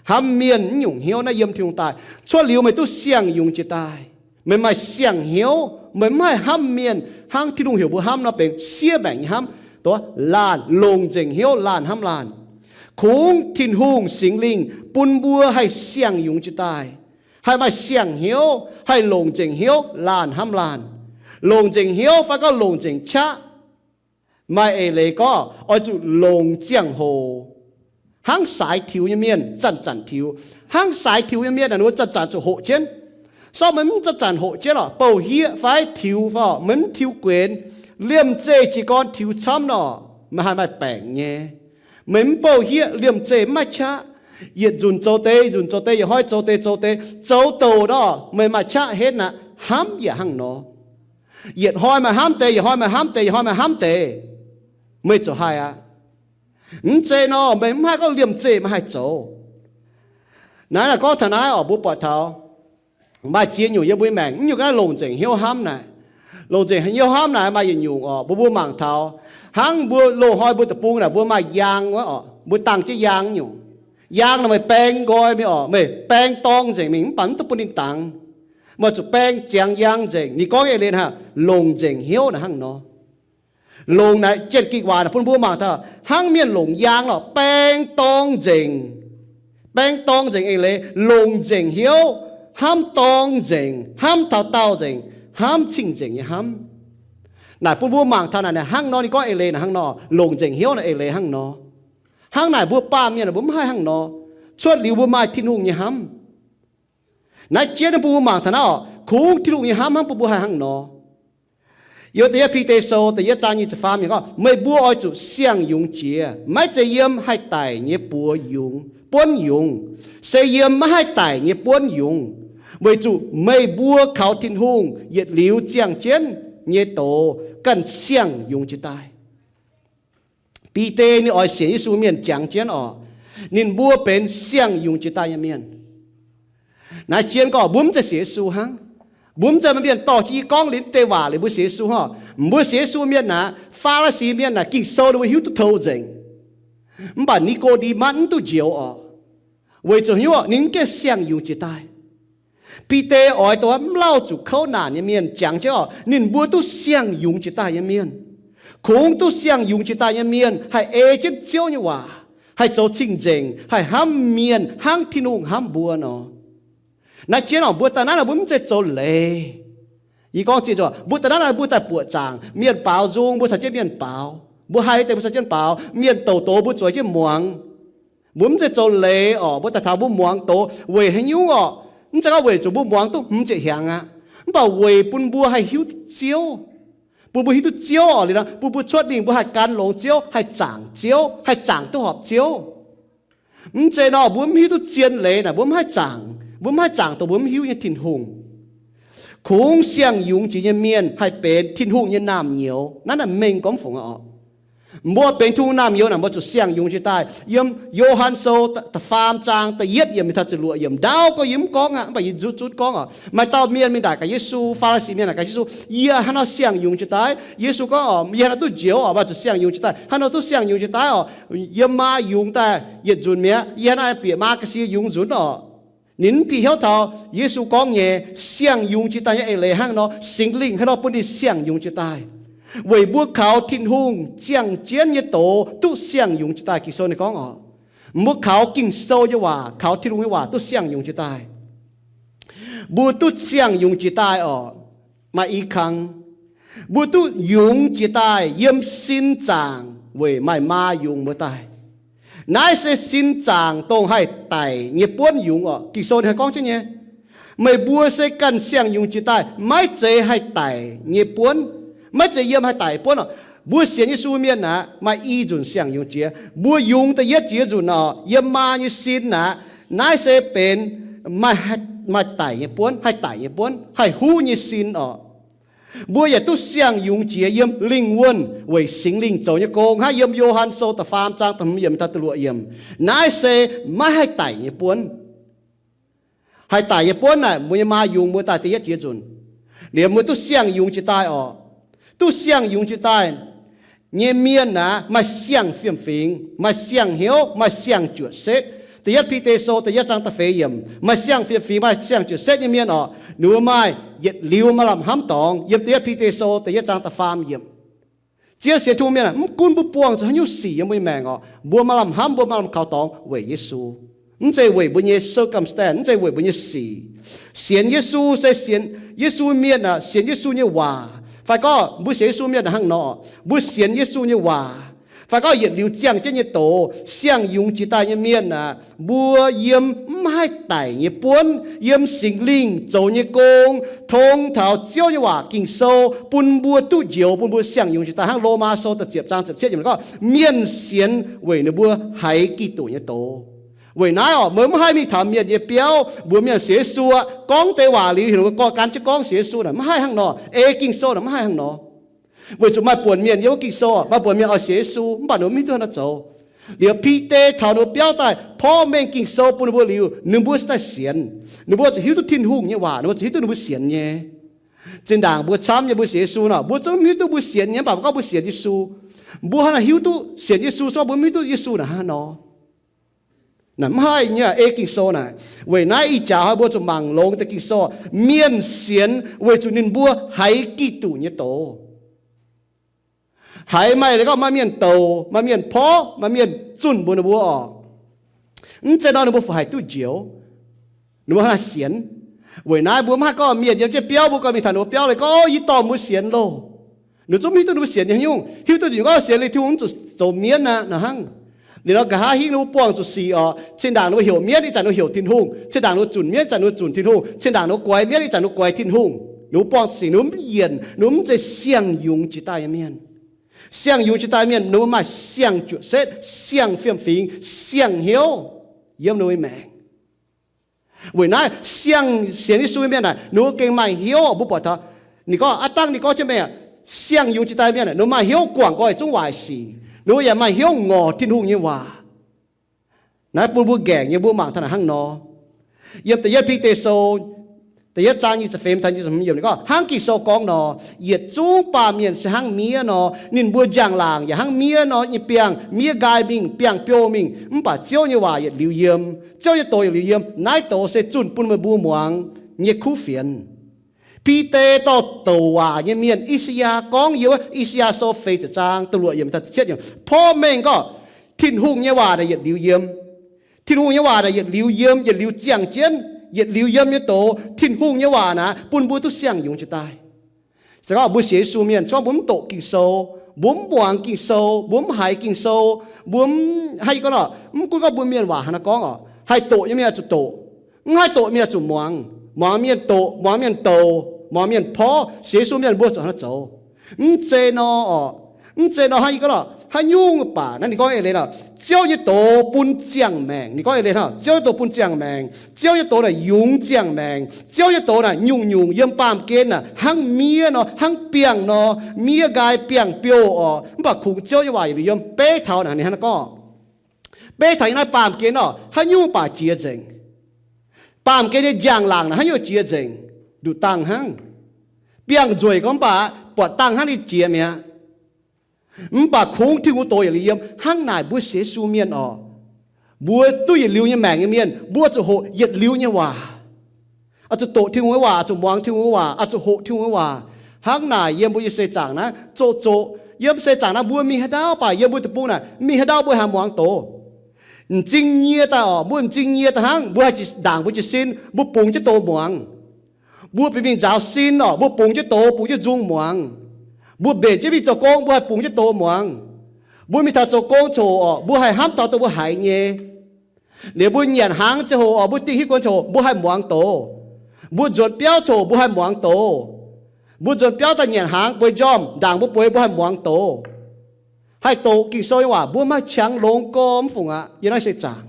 hnamv mienh naaiv nyungc hnyouv naaiv yiem Tin-Hungh daaih. Cuotv liuz meih duqv siang-yungz jiex daaih, meih maaih siang-hnyouv, meih mv haih hnamv mienh hnangv Tin-Hungh heuc mbuo hnamv nor, benx siev maengc nyei hnamv, dongh laanh longc nzengc hnyouv laanh hnamv laanh. Kungx Tin-Hungh Singx Lingh bun mbuo haih siang-yungz jiex daaih, haih maaih siang-hnyouv, haih longc nzengc hnyouv laanh hnamv laanh. Longc nzengc hnyouv fai gorngv longc nzengc qaqv, maaih eix leiz gorngv oix zuqc longc ziangh hoc. Hnangv saaix tiux nyei mienh zanc-zanc tiux. Hnangv saaix tiux nyei mienh aah, ninh mbuo zanc-zanc zuqc hoqc jienv. Sortv meih mv zanc-zanc hoqc jienv lorqc, bouh hieqv fai tiux fai meih mv tiux guenx, liemh zeih jiez gorn tiux camv nor, meih haih maaih baengc nyei. Meih mv bouh hieqv, liemh zeih mv maaih qaqv. Yietc nzunc zoux deix, nzunc zoux deix, yietc hnoi zoux deix, zoux deix, zoux douc nor, meih maaih qaqv henv aqv. Hnamv yaac hnangv nor. Yietc hnoi maaih hnamv deix, yietc hnoi maaih hnamv deix, yietc hnoi maaih hnamv deix, meih ziouc haih aqv. Mv zeiz nor, meih mv haih gorngv liemh zeih meih haih zoux. Naaiv naaic gorngv taux naaiv orqc, mbuo buatc taux maaih ziex nyungc yiem mbuo nyei maengc, mv nyungc ga'naaiv longc nzengc hnyouv hnamv naaic. Longc nzengc hnyouv hnamv naaic maaih yietc nyungc orqc, mbuo mbuo mangc taux hnangv mbuo loz-hnoi mbuo deic-bung naaic mbuo maaih yaang wuov orqc, mbuo dangh jienv yaang nyungc. Yaang naaic meih baeng nqoi mingh orqc, meih baeng dorng nzengc mingh mv baac mv duqv bun ninh dangx. Meih zuqc baeng ziangx yaang nzengc. Ninh gorngv eix leiz hnangv, longc nzengc hnyouv naaic hnangv nor. Longc naaic Janx-Gikc waac naaic bun mbuo mangc taux hnangv mienh longc yaang lorqc, baeng dorng nzengc. Baeng dorng nzengc eix leiz longc nzengc hnyouv, hnamv dorng nzengc, hnamv taux daauh nzengc, hnamv cing-nzengc nyei hnamv. Naaic bun mbuo mangc taux naaic hnangv nor, ninh gorngv eix leiz naaic hnangv nor, longc nzengc hnyouv naaic eix leiz hnangv nor. Hnangv naaic mbuo baamh mienh mbuo mv haih hnangv nor. Cuotv liuz mbuo maaih Tin-Hungh nyei hnamv. Naaiv jienv bun mbuo mangc taux naaiv orqc, kungx Tin-Hungh nyei hnamv hnangv bun mbuo haih hnangv nor. Yiem da'yietv Bide Sou da'yietv zaang nyic ziepc faam yiemc gorngv, meih mbuo oix zuqc siang-yungz jiex, maiv zeiz yiem haih daic nyei buoz yungz, buonv yungz, se yiem maiv haih daic nyei buonv yungz, weic zuqc meih mbuo kaux Tin-Hungh yietc liuz ziangh jienv nyei doz ganh siang-yungz jiex daaih. Bide ninh oix sienx Yesu mienh jangx jienv orqc, ninh mbuo benx siang-yungz jiex daaih nyei mienh. Naaiv jienv gorngv mbuo mv zeiz sienx Yesu hnangv. Mbuo mv zeiz maaih mienh dorh jienv yie gorngv liuz deix waac liuz mbuo sienx Yesu hnangv. Mbuo sienx Yesu mienh naaic, Faa^li^si mienh naaic, Ging-Sou ninh mbuo hiuv duqv totally nzengc. Mv baac Ni^ko^nde^matv mv duqv njoux orqc. Weic zuqc hnyouv ninh mv gaengh siang-yungz jiex daaih. Bide oix dongh mv lauh zuqc kouv naanc nyei mienh jangx jienv orqc, ninh mbuo duqv siang-yungz jiex daaih nyei mienh. Kungx duqv siang-yungz jiex daaih nyei mienh haih ei jienv Ziouv nyei waac, haih zoux cing-nzengc, haih hnamv mienh hnangv Tin-Hungh hnamv mbuo nor. Naaiv jien oc, mbuo daaih naaiv nor mbuo mv zeiz zoux leiz. Yie gorngv zieqv, mbuo daaih naaiv nor mbuo daaih buoqc zaangc, mienh baaux nzung mbuo caux jienv mienh baaux, mbuo haih deix mbuo caux jienv baaux, mienh douc doz mbuo zueiz jienv muangx. Mbuo mv zeiz zoux leiz oc, mbuo daaih taux mbuo muangx doz weic haaix nyungc oc? Mv zeiz gorngv weic zuqc mbuo muangx duqv hmz ziepc hnyangx aqv, mv baac weic bun mbuo haih hiuv duqv Ziouv, bun mbuo hiuv duqv Ziouv oc. Liuz nor bun mbuo cuotv mingh mbuo haih gan longx Ziouv, haih zaangc Ziouv, haih zaangc duqv horpc Ziouv. Mv zeiz nor mbuo mv hiuv duqv zien leiz naaic mbuo mv haih zaangc, mbuo mv haih zaangc dongh mbuo mv hiuv nyei Tin-Hungh. Kungx siang-yungz jiex nyei mienh haih benx Tin-Hungh nyei naamh nyouz. Naaiv naaic mengh gorngv fungc oc. Mbuo benx Tin-Hungh naamh nyouz naaic mbuo zuqc siang-yungz jiex daaih. Yiem Yo^han Sou da'faam zaang da'yietv yiemc mingh taux ziepc luoqc yiemc, ndaauv gorngv yie mv gorngv aqv, mv baac yie nzutv zunv gorngv oc. Maaih dauh mienh mingh naaic gaax Yesu, Faa^li^si mienh naaic gaax Yesu, Yie haaix nor siang-yungz jiex daaih? Yesu gorngv oc, Yie haaix nor duqv njoux oc, maaih zuqc siang-yungz jiex daaih. Haaix nor duqv siang-yungz jiex daaih oc? Yiem maa yungz daaih yietc nzunc mi'aqv. Yie haaix nor bieqc maa ga'sie yungz nzunc oc? Ninh mv bieqc hnyouv taux Yesu gorngv nyei, siang-yungz jiex daaih nyei eix leiz hnangv nor, Singx Lingh haaix nor bun ninh siang-yungz jiex daaih. Weic mbuo kaux Tin-Hungh ziangh jienv nyei doz duqv siang-yungz jiex daaih. Ging-Sou ninh gorngv oc, mbuo kaux Ging-Sou nyei waac, kaux Tin-Hungh nyei waac duqv siang-yungz jiex daaih. Mbuo duqv siang-yungz jiex daaih oc, maaih i kang. Mbuo duqv yungz jiex daaih yiem sin zaangc weic maaih maa yungz mbuo daaih. Naaiv se sin zaangc dongh haih daic nyei buonv yungz oc. Ging-Sou ninh haih gorngv jienv nyei, meih mbuo se ganh siang-yungz jiex daaih maiv zeiz haih daic nyei buonv, maiv zeiz yiem haih daic buonv oc. Mbuo sienx Yesu mienh aqv, maaih i nzunc siang-yungz jiex. Mbuo yungz da'yietv jiex nzunc oc, yiem maa nyei sin aqv. Naaiv se benx maaih, maaih daic nyei buonv, haih daic nyei buonv, haih huv nyei sin oc. Mbuo yaac duqv siang-yungz jiex yiem lingh wuonh weic Singx Lingh zoux nyei gong hnangv yiem Yo^han Sou da'faam zaang da'hmz yiemc taux da'luoqc yiemc. Naaiv se maiv haih daic nyei buonv. Haih daic nyei buonv naaic, mbuo nyei maa yungz mbuo daaih da'yietv jiex nzunc. Liuz mbuo duqv siang-yungz jiex daaih oc. Duqv siang-yungz jiex daaih nyei mienh aqv, maaih siang-fiem-fingx, maaih siang-hnyouv, maaih siang-juoqc setv. Da'yietv Bide Sou da'yietv zaang da'feix yiemc, maaih siang-fiem-fingx, maaih siang-juoqc setv nyei mienh oc, ninh mbuo maaih yietc liuz maaih lamh hnamv dorngx. Yiem Da'yietv Bide Sou da'yietv zaang da'faam yiemc, zien sienx Tin-Hungh mienh aah, mv gunv mbuo buangh zuqc haaix nyungc sic yiem mbuo nyei maengc oc, mbuo maaih lamh hnamv, mbuo maaih lamh kaux dorngx weic Yesu. Mv zeiz weic mbuo nyei circumstance, mv zeiz weic mbuo nyei sic. Sienx Yesu se sienx Yesu mienh aah, sienx Yesu nyei waac. Fai gorngv mbuo sienx Yesu mienh hnangv nor, mbuo sienx Yesu nyei waac. Fai gorngv yietc liuz ziangh jienv nyei doz, siang-yungz jiex daaih nyei mienh aah, mbuo yiem mv haih daic nyei buonv, yiem Singx Lingh zoux nyei gong, tong taux Ziouv nyei waac Ging-Sou bun mbuo duqv njoux, bun mbuo siang-yungz jiex daaih hnangv Lomaa Sou da'ziepc zaang ziepc cietv yiemc gorngv, mienh sienx weic ninh mbuo haiz Giduc nyei doz. Weic naaiv oc, meih mv haih mingh taux mienh nyei biauv, mbuox mienh sienx Yesu aqv, gorngv deix waac liuz heuc ninh mbuo gorngv gan jienv gorngv sienx Yesu naaic, mv haih hnangv nor. Ei Ging-Sou naaic mv haih hnangv nor. Weic zuqc maaih buonc mienh yiem wuov Ging-Sou maaih buonc mienh oix sienx Yesu, mv baac ninh mbuo mv hiuv duqv haaix nor zoux. Liuz Bide taux ninh mbuo biauv daaih porv mengh Ging-Sou bun ninh mbuo liuz, ninh mbuo se daaih sienx. Ninh mbuo zuqc hiuv duqv Tin-Hungh nyei waac, ninh mbuo zuqc hiuv duqv ninh mbuo sienx nyei. Zinh ndaangc mbuo camv nyei mbuo sienx Yesu nor, mbuo zungv mv hiuv duqv mbuo sienx nyei, mv baac mbuo gorngv mbuo sienx Yesu. Mbuo hnangv naaic hiuv duqv sienx Yesu, se gorngv mbuo mv hiuv duqv Yesu naaic hnangv nor. Naaic mv haih nyei, ei Ging-Sou naaic. Weic naaiv ih jaax hnoi mbuo zuqc mangc longx deix Ging-Sou, mienh sienx weic zuqc ninh mbuo haiz Giduc nyei doz. Haiz maaih, gorngv maaih mienh douc, maaih mienh porv, maaih mienh zunh mbuox ninh mbuo oc, mv zeiz nor ninh mbuo fungc haih duqv njoux. Ninh mbuo hnangv naaic sienx. Weic naaiv mbuo mv haih gorngv mienh yiem jienv biauv, mbuo gorngv mingh taux ninh mbuo biauv liuz gorngv, O, yie dorh mbuo sienx loh. Ninh zungv mv hiuv duqv ninh mbuo sienx nyei haaix nyungc, hiuv duqv ninh gorngv sienx liuz Tin-Hungh mv zuqc zoux mienv aqv nor hnangv. Liuz nor nqa'haav hingv ninh mbuo buangh zuqc sic oc. Cin-ndaangc ninh mbuo heuc mienv, ih zanc ninh mbuo heuc Tin-Hungh. Cin-ndaangc ninh mbuo zunc mienv, ih zanc ninh mbuo zunc Tin-Hungh. Cin-ndaangc ninh mbuo guaix mienv, ih zanc ninh mbuo guaix Tin-Hungh. Ninh mbuo buangh zuqc sic, ninh mbuo mv yienc, ninh mbuo mv zeiz siang-yungz jiex daaih nyei mienh. Siang-yungz jiex daaih mienh ninh mbuo maaih siang-juoqc setv, siang-fiem-fingx, siang-hnyouv yiem ninh mbuo nyei maengc. Weic naaiv siang-, sienx Yesu nyei mienh naaic ninh mbuo gengh maaih hnyouv. Mbuo buatc taux ninh gorngv, aav dangh ninh gorngv jienv mengh, siang-yungz jiex daaih mienh ninh mbuo maaih hnyouv guangc nqoi yietc zungv waaic sic. Ninh mbuo yaac maaih hnyouv ngorc Tin-Hungh nyei waac. Naaiv bun mbuo nqaengc nyei, mbuo mangc taux naaic hnangv nor. Yiem Da'yietv Bide Sou da'yietv zaang nyic ziepc feix taux nyic ziepc hmz yiemc ninh gorngv, hnangv Ging-Sou gorngv nor, yietc zungv baamh mienh se hnangv miev nor, ninh mbuo njang-laangc yaac hnangv miev nor nyei biangh. Miev nqaai mingh, biangh biouh mingh, mv baac Ziouv nyei waac yietc liuz yiem, Ziouv nyei doz yietc liuz yiem. Naaiv doz se zunh bun meih mbuo muangx nyei kuv fienx. Bide dorh douc waac nyei mienh, I^saa^yaa gorngv yiem wuov I^saa^yaa Sou feix ziepc zaang da'luoqc yiemc taux da'cietv yiemc, porv mengh gorngv Tin-Hungh nyei waac naaic yietc liuz yiem. Tin-Hungh nyei waac naaic yietc liuz yiem, yietc liuz ziangh jienv, yietc liuz yiem nyei doz, Tin-Hungh nyei waac naaic bun mbuo duqv siang-yungz jiex daaih. Se gorngv mbuo sienx Yesu mienh, se gorngv mbuo mv doqc Ging-Sou, mbuo mv muangx Ging-Sou, mbuo mv haiz Ging-Sou, mbuo mv, hnangv yie gorngv nor, mv gunv gorngv mbuo mienh waac hnangv naaiv gorngv oc, haih doqc nyei mienh oix zuqc doqc, mv haih doqc mienh oix zuqc muangx. Muangx mienh doqc, muangx mienh douc, muangx mienh porv, sienx Yesu mienh mbuo zuqc hnangv naaiv zoux. Mv zeiz nor oc, mv zeiz nor hnangv yie gorngv nor, haaix nyungc baac naaiv ninh gorngv eix leiz nor, Ziouv nyei doz bun ziangh maengc. Ninh gorngv eix leiz nor, Ziouv nyei doz bun ziangh maengc. Ziouv nyei doz naaic yungz ziangh maengc. Ziouv nyei doz naaic nyungc-nyungc yiem baamh gen naaic hnangv miev nor, hnangv biangh nor, miev nqaai biangh biouh oc. Mv baac kungx Ziouv nyei waac yietc liuz yiem. Beiv taux naaic ninh hnangv naaiv gorngv, beiv taux yiem naaiv baamh gen nor, haaix nyungc baac jiex nzengc. Baamh gen nyei njang-laangc naaic haaix nyungc jiex nzengc? Nduqc dangh hnangv. Biangh nzueic gorngv mv baac buatc dangh hnangv ninh jiex mi'aqv. Mv baac kungx Tin-Hungh doz yietc liuz yiem. Hnangv naaic mbuo sienx Yesu mienh oc, mbuo duqv yietc liuz nyei maengc nyei mienh, mbuo zuqc hoqc yietc liuz nyei waac. Oix zuqc doqc Tin-Hungh nyei waac, oix zuqc muangx Tin-Hungh nyei waac, oix zuqc hoqc Tin-Hungh nyei waac. Hnangv naaic yiem mbuo nyei seix zaangc naaiv zoqc zoqc, yiem seix zaangc naaiv mbuo mingh haaix ndau baac yiem mbuo deic-bung naaic mingh haaix ndau mbuo haih muangx doz. M'zing nyie daaih oc, mbuo m'zing nyie daaih hnangv, mbuo haih jiex, ndaangc mbuo jiez sin, mbuo bungx jienv doz muangx. Mbuo bieqc mingh nzaaux sin oc, mbuo bungx jienv doz, bungx jienv nzung muangx. Mbuo mbenc jienv mingh zoux gong, mbuo haih bungx jienv doz muangx. Mbuo mingh taux zoux gong coc oc, mbuo haih hnamv taux dongh mbuo haiz nyei. Liuz mbuo nyanc hnaangx ziangh hoc oc, mbuo dingh hitv guon coc mbuo haih muangx doz. Mbuo nzuonx biauv coc mbuo haih muangx doz. Mbuo nzuonx biauv daaih nyanc hnaangx bueix njormh, ndaangc mbuo bueix mbuo haih muangx doz. Haih doqc Ging-Sou nyei waac, mbuo maiv maaih qangx longx gormx fungc aqv yiem naaiv seix zaangc.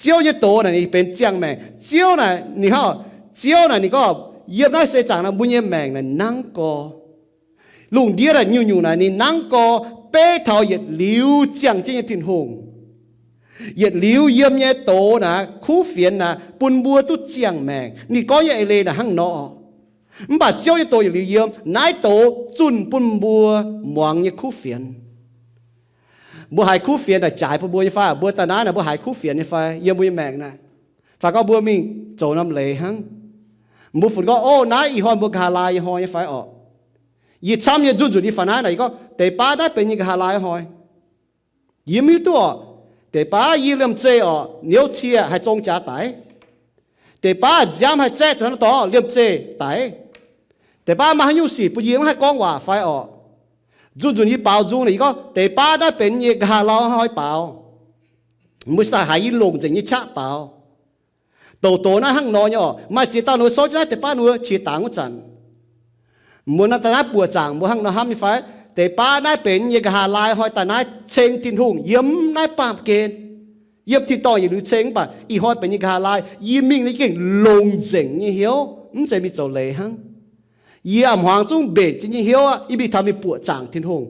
Ziouv nyei doz naaic ninh benx ziangh maengc. Ziouv naaic ninh hnangv, Ziouv naaic ninh gorngv yiem naaiv seix zaangc naaic mbuo nyei maengc naaic nangv gorx. Lungh ndiev naaic nyungc-nyungc naaic ninh nangv gorx, beiv taux yietc liuz ziangh jienv nyei Tin-Hungh. Yietc liuz yiem nyei doz naaic, kuv fienx naaic bun mbuo duqv ziangh maengc. Ninh gorngv nyei eix leiz naaic hnangv nor. Mv baac Ziouv nyei doz yietc liuz yiem, naaiv doz zunh bun mbuo muangx nyei kuv fienx. Mbuo haiz kuv fienx naaic jaaix bun mbuo nyei fai? Mbuo daaih naaiv naaic mbuo haiz kuv fienx nyei fai yiem mbuo nyei maengc naaic? Fai gorngv mbuo mingh zoux norm leiz hnangv, mbuo funx gorngv, Ov, naaiv ih hnoi mbuo nqa'haav laai nyei hnoi nyei fai orqc? Yie camv nyei nzunc nzunc yie faaux naaiv naaic, yie gorngv, Deix baav naaiv benx yie nqa'haav laai hnoi. Yie mv hiuv duqv orqc. Deix baav yie liemh zeih orqc, niouv cie haih zong jaax daic. Deix baav nziaamv haih zaeqv zuqc hnangv naaiv dorngx liemh zeih daic. Deix baav maaih haaix nyungc sic bun yie mv haih gorngv waac fai orqc? Nzunc nzunc yie baaux nzung naaic, yie gorngv, Deix baav naaiv benx yie nqa'haav laai hnoi baaux. Mbuo cingx daaih haiz yie longc nzengc nyei qaqv baaux. Douc douc naaiv hnangv nor nyei orqc. Maaih ziex dauh ninh mbuo souv jienv naaiv deix baav ninh mbuo qiex dangx wuov zanc, mbuo naaiv daaih naaiv buoqc zaangc mbuo hnangv nor hnamv nyei fai? Deix baav naaiv benx yie nqa'haav laai hnoi daaih naaiv ceng Tin-Hungh yiem naaiv baamh gen, yiem tin-dorngh yietc liuz ceng, mv baac ih hnoi benx yie nqa'haav laai, yie mingh naaiv yie gengh longc nzengc nyei hnyouv, mv zeiz mingh zoux leiz hnangv. Yie a'hmuangx zungv mbenc jienv nyei hnyouv aqv. Yie mingh taux mingh buoqc zaangc Tin-Hungh.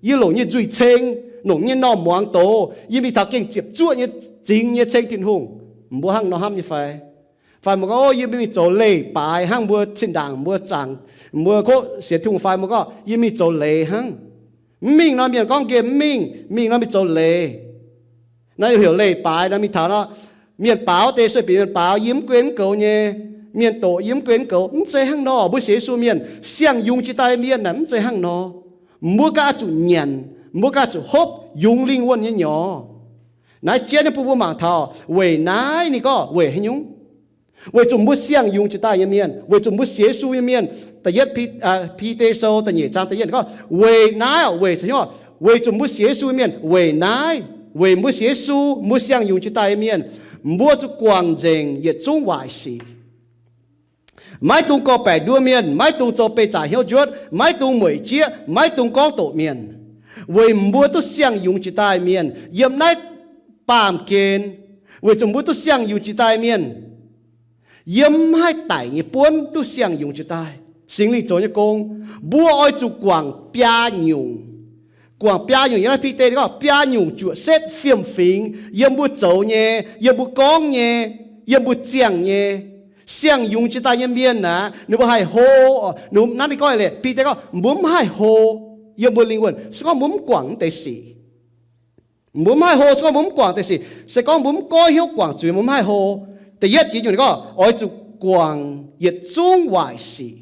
Yie longc nyei nzuih ceng, longc nyei normh muangx doz. Yie mingh taux gengh ziepc zuoqv nyei zingx nyei ceng Tin-Hungh. Mbuo hnangv nor hnamv nyei fai? Fai mbuo gorngv, Ov, yie mingh zoux leiz-baaix hnangv mbuo zinh ndaangc mbuo zaangc, mbuo kov sienx Tin-Hungh fai mbuo gorngv, Yie mingh zoux leiz hnangv. Mv mingh nor mienh gorngv nqemh mv mingh, mingh nor mingh zoux leiz. Naaiv heuc leiz-baaix nor mingh taux nor, mienh baaux deix sueih bieqc mienh baaux, yie mv guen mv goux nyei. Mienh doqc yie mv guen mv goux. Mv zeiz hnangv nor. Mbuo sienx Yesu mienh, siang-yungz jiex daaih mienh naaic mv zeiz hnangv nor. Mbuo ganh oix zuqc nyanc, mbuo ganh oix zuqc hopv yungz lingh wuonh nyei nyorx. Naaiv jienv nyei bun mbuo mangc taux weic naaiv ninh gorngv weic haaix nyungc? Weic zuqc mbuo siang-yungz jiex daaih nyei mienh, weic zuqc mbuo sienx Yesu nyei mienh. Da'yietv Bide Sou da'nyeic zaang da'yietv gorngv, weic naaiv, weic, weic zuqc mbuo sienx Yesu nyei mienh, weic naaiv, weic mbuo sienx Yesu, mbuo siang-yungz jiex daaih nyei mienh, mbuo zuqc guangc nzengc yietc zungv waaic sic. Maiv dungx gorngv-baeqc nduov mienh, maiv dungx zoux beih zaqc hnyouv njuotv, maiv dungx mueic jieqv, maiv dungx gorngv doqc mienh, weic mbuo duqv siang-yungz jiex daaih mienh yiem naaiv baamh gen. Weic zuqc mbuo duqv siang-yungz jiex daaih mienh, yiem mv haih daic nyei buonv duqv siang-yungz jiex daaih, Singx Lingh zoux nyei gong. Mbuo oix zuqc guangc biaa nyungc. Guangc biaa nyungc, yiem naaiv Bide gorngv biaa nyungc juoqc setv fiem-fingx yiem mbuo zoux nyei, yiem mbuo gorngv nyei, yiem mbuo ziangh nyei. Siang-yungz jiex daaih nyei mienh aqv, ninh mbuo haih hlo. Naaiv ninh gorngv leiz, Bide gorngv mbuo mv haih hlo yiem mbuo lingh wuonh, se gorngv mbuo mv guangc naaiv deix sic. Mbuo mv haih hlo se gorngv mbuo mv guangc deix sic. Se gorngv mbuo mv goiv hnyouv guangc zuiz, mbuo mv haih hlo. Da'yietv jiex nyungc ninh gorngv oix zuqc guangc yietc zungv waaic sic.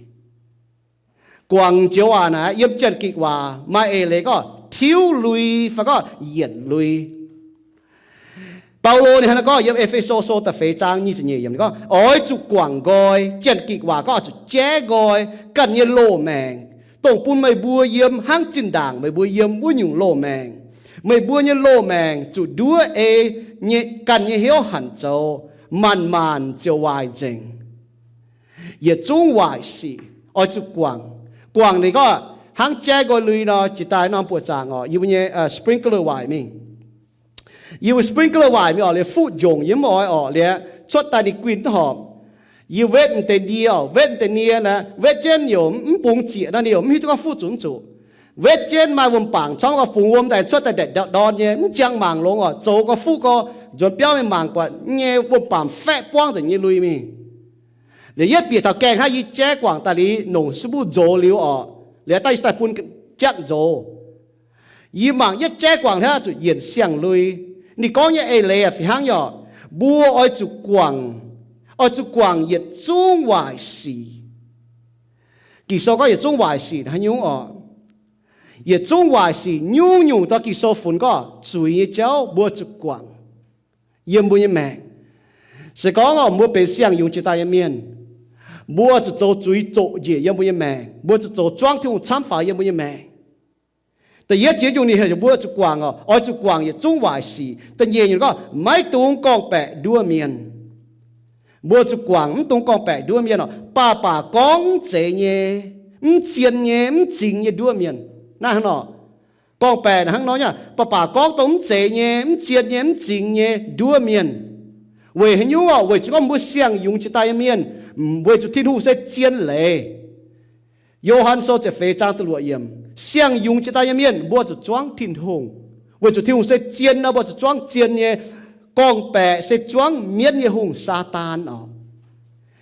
Guangc joux waac naaic yiem Janx-Gikc waac maaih eix leiz gorngv tiuv lui fai gorngv yienc lui. Baulo ninh hnangv naaiv gorngv yiem E^fe^so Sou da'feix zaang nyic ziepc nyeic yiemc gorngv, oix zuqc guangc nqoi. Janx-Gikc waac gorngv oix zuqc jaiv nqoi ganh nyei loz-maengc, dongh bun meih mbuo yiem hnangv zinh ndaangc meih mbuo yiem wuov nyungc loz-maengc. Meih mbuo nyei loz-maengc zuqc nduov ei nyei ganh nyei hnyouv hanc zoux, maanc-maanc ziouc waaic nzengc. Yietc zungv waaic sic oix zuqc guangc. Guangc ninh gorngv hnangv jaiv nqoi lui nor, jiex daaih norm buoqc zaangc oc, yie mbuo nyei sprinkler waaic mingh. Yie mbuo sprinkler waaic mingh oc, liuz fuqv njongc yie mv oix oc, liuz cuotv daaih ninh guinh mv horpc. Yie wetv m'deix nie oc, wetv m'deix nie naaic, wetv jienv youc mv bungx zieqc nor, ninh youc mv hiuv duqv gorngv fuqv zuqc mv zuqc. Wetv jienv maaih wuom-baangc camv gorngv fungx wuom daaih cuotv daaih ndaetc ndorn nyei, mv jangx mangc longx oc, zoux gorngv fuqv gorngv nzuonx biauv mingh mangc buatc nyei wuom-baamc faeqv buangv nzengc nyei lui mingh. Liuz yietv bieqc taux gaengh hnangv yie jaiv guangc daaih liuz, nongc suv mbuv nzox liuz oc, liuz daaih yie daaih bun jaqv nzox. Yie mangc yietv jaiv guangc hnangv zuqc yienc siang-lui. Ninh gorngv nyei eix leiz aac fih hnangv nyei oc, mbuo oix zuqc guangc, oix zuqc guangc yietc zungv waaic sic. Ging-Sou gorngv yietc zungv waaic sic haaix nyungc oc? Yietc zungv waaic sic nyungc-nyungc dorh Ging-Sou funx gorngv zuiz nyei jauv mbuo zuqc guangc yiem mbuo nyei maengc. Se gorngv oc, mbuo benx siang-yungz jiex daaih nyei mienh, mbuo zuqc zoux zuiz zoqc njiec yiem mbuo nyei maengc, mbuo zuqc zoux zuangv Tin-Hungh camv faaux yiem mbuo nyei maengc. Da'yietv ziex nyungc ninh heuc mbuo zuqc guangc oc, oix zuqc guangc yietc zungv waaic sic. Da'nyeic nyungc gorngv maiv dungx gorngv-baeqc nduov mienh. Mbuo zuqc guangc mv dungx gorngv-baeqc nduov mienh oc. Baac baac gorngv mv zeiz nyei, mv zien nyei, mv zingx nyei nduov mienh. Naaiv hnangv nor, gorngv-baeqc hnangv nor nyei, baac baac gorngv dongh mv zeiz nyei, mv zien nyei, mv zingx nyei nduov mienh. Weic haaix nyungc oc? Weic zuqc gorngv mbuo siang-yungz jiex daaih nyei mienh, weic zuqc Tin-Hungh se zien leiz. Yo^han Sou ziepc feix zaang da'luoqc yiemc, siang-yungz jiex daaih nyei mienh mbuo zuqc zuangv Tin-Hungh. Weic zuqc Tin-Hungh se zien nor, mbuo zuqc zuangv zien nyei. Gorngv-baeqc se zuangv mienv nyei hungh, Saadaan oc.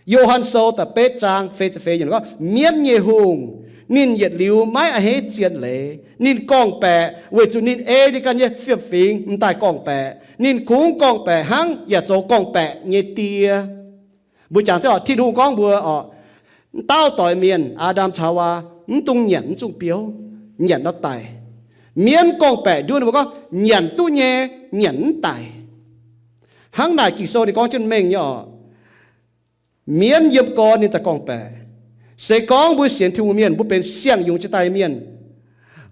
Yo^han Sou da'betv zaang feix ziepc feix yiemc gorngv, mienv nyei hungh, ninh yietc liuz maiv a'hneiv zien leiz. Ninh gorngv-baeqc weic zuqc ninh ei ninh ganh nyei fiem-fingx m'daaih gorngv-baeqc. Ninh kungx gorngv-baeqc hnangv yaac zoux gorngv-baeqc nyei die. Mbuo jangx duqv oc, Tin-Hungh gorngv mbuo oc, m'dauh doix mienh, Aa^ndam caux Haawaa, mv dungx nyanc mv zungh biouv, nyanc nor daic. Mienv gorngv-baeqc nduov ninh mbuo gorngv, nyanc duqv nyei, nyanc mv daic. Hnangv naaic Ging-Sou ninh gorngv jienv mengh nyei oc. Mienv yiem gorn ninh daaih gorngv-baeqc. Se gorngv mbuo sienx Tin-Hungh mienh, mbuo benx siang-yungz jiex daaih mienh,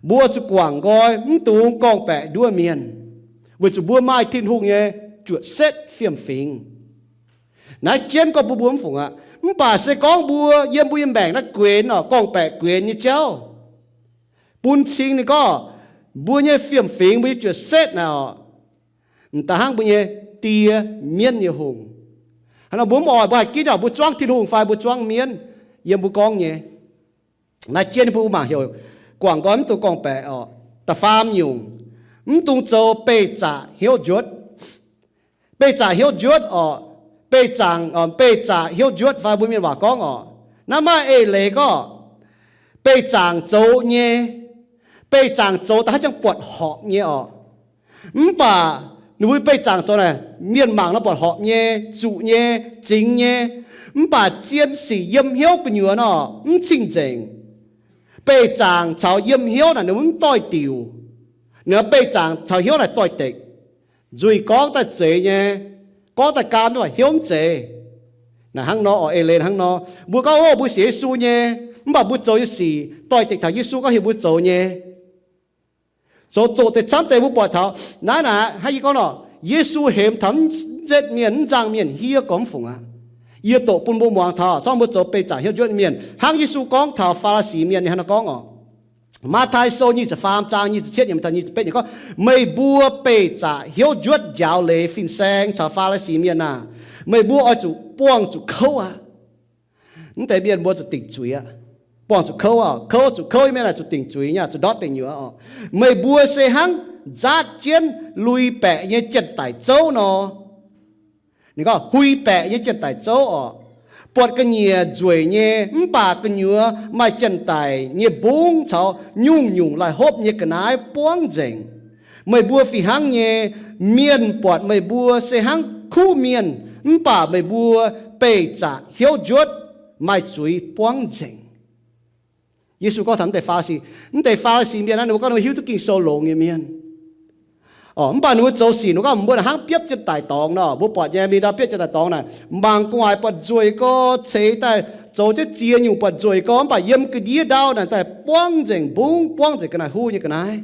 mbuo zuqc guangc nqoi mv dungx gorngv-baeqc nduov mienh, weic zuqc mbuo maaih Tin-Hungh nyei juoqc setv fiem-fingx. Naaiv jienv gorngv bun mbuo mv fungc aqv. Mv baac se gorngv mbuo yiem mbuo nyei maengc naaiv guenx oc, gorngv-baeqc guenx nyei jauv, bun cing ninh gorngv mbuo nyei fiem-fingx, mbuo nyei juoqc setv naaic oc, m'daaih hnangv mbuo nyei die, mienv nyei hungh. Hnangv nor mbuo mv oix, mbuo haih ginv oc, mbuo zuangv Tin-Hungh fai mbuo zuangv mienv yiem mbuo gorngv nyei. Naaiv jienv bun mbuo mangc heuc guangc nqoi mv dungx gorngv-baeqc oc. Da'faam nyungc, mv dungx zoux beih zaqc hnyouv njuotv. Beih zaqc hnyouv njuotv oc. Beih zaangc, beih zaqc hnyouv njuotv fai mbuo mienh waac gorngv oc, naaiv maaih eix leiz gorngv beih zaangc zoux nyei. Beih zaangc zoux da'haav jangx buatc horpc nyei oc. Mv baac ninh mbuo beih zaangc zoux naaic, mienh mangc nor buatc horpc nyei, zuqc nyei, zingx nyei. Mv baac zien sic yiem hnyouv gu'nyuoz nor mv cing-nzengc. Beih zaangc caux yiem hnyouv naaic ninh mbuo mv doix-diuc. Ninh beih zaangc caux hnyouv naaic doix-dekc. Nzuih gorngv daaih zeiz nyei, gorngv daaih gaam nyei, hnyouv mv zeiz. Naaic hnangv nor oc, eix leiz hnangv nor. Mbuo gorngv, o, mbuo sienx Yesu nyei, mv baac mbuo zoux nyei sic doix-dekc taux Yesu gorngv heuc mbuo zoux nyei. Zoux zoqc deix camv deix mbuo buatc taux naaiv naaic, hnangv yie gorngv nor, Yesu hemx taux mv nzetv mienh, mv nzangh mienh, hiuv gormx mv fungc aqv. Yie doqc bun mbuo muangx taux, zorngv mbuo zoux beih zaangc hnyouv njuotv mienh, hnangv Yesu gorngv taux Faa^li^si mienh ninh hnangv nor gorngv oc. Matv^taai Sou nyic ziepc faam zaang nyic ziepc cietv yiemc taux nyic ziepc betv yiemc gorngv, meih mbuo beih zaqc hnyouv njuotv njaaux leiz fin-saeng caux Faa^li^si mienh aah! Meih mbuo oix zuqc buangh zuqc kouv aqv. Mv deix mienh mbuo zuqc dingc zuiz aqv. Buangh zuqc kouv aqv. Kouv, zuqc kouv nyei mienh aah, zuqc dingc zuiz nyei, zuqc ndortv deic nyuoz oc. Meih mbuo se hnangv nzaatv jienv lui-baeqc nyei janx-daic zouv nor. Ninh gorngv hui-baeqc nyei janx-daic zouv oc. Buatc ga'nyiec nzueic nyei, mv baac gu'nyuoz maaih janx-daic nyei mbungv caux nyungc-nyungc laih hopv nyei ga'naaiv buangv nzengc. Meih mbuo fih hnangv nyei, mienh buatc meih mbuo se hnangv kuv mienh, Mv baac meih mbuo beih zaqc hnyouv njuotv, maaih zuiz buangv nzengc. Yesu gorngv taux mv deix Faa^li^si. Mv deix Faa^li^si mienh naaiv, ninh mbuo gorngv ninh mbuo hiuv duqv Ging-Sou longx nyei mienh. Mv baac ninh mbuo zoux sic ninh gorngv mbuo hnangv biopv jienv daic dorngx nor, mbuo buatc nyei mingh ndau biopv jienv daic dorngx naaic, mangc gu'nguaaic buatc nzueic gorx, ceix daaih zoux jienv ziex nyungc buatc nzueic gorx, mv baac yiem ga'ndiev ndau naaic daaih buangv nzengc mbungv, buangv nzengc ga'naaiv huv nyei ga'naaiv.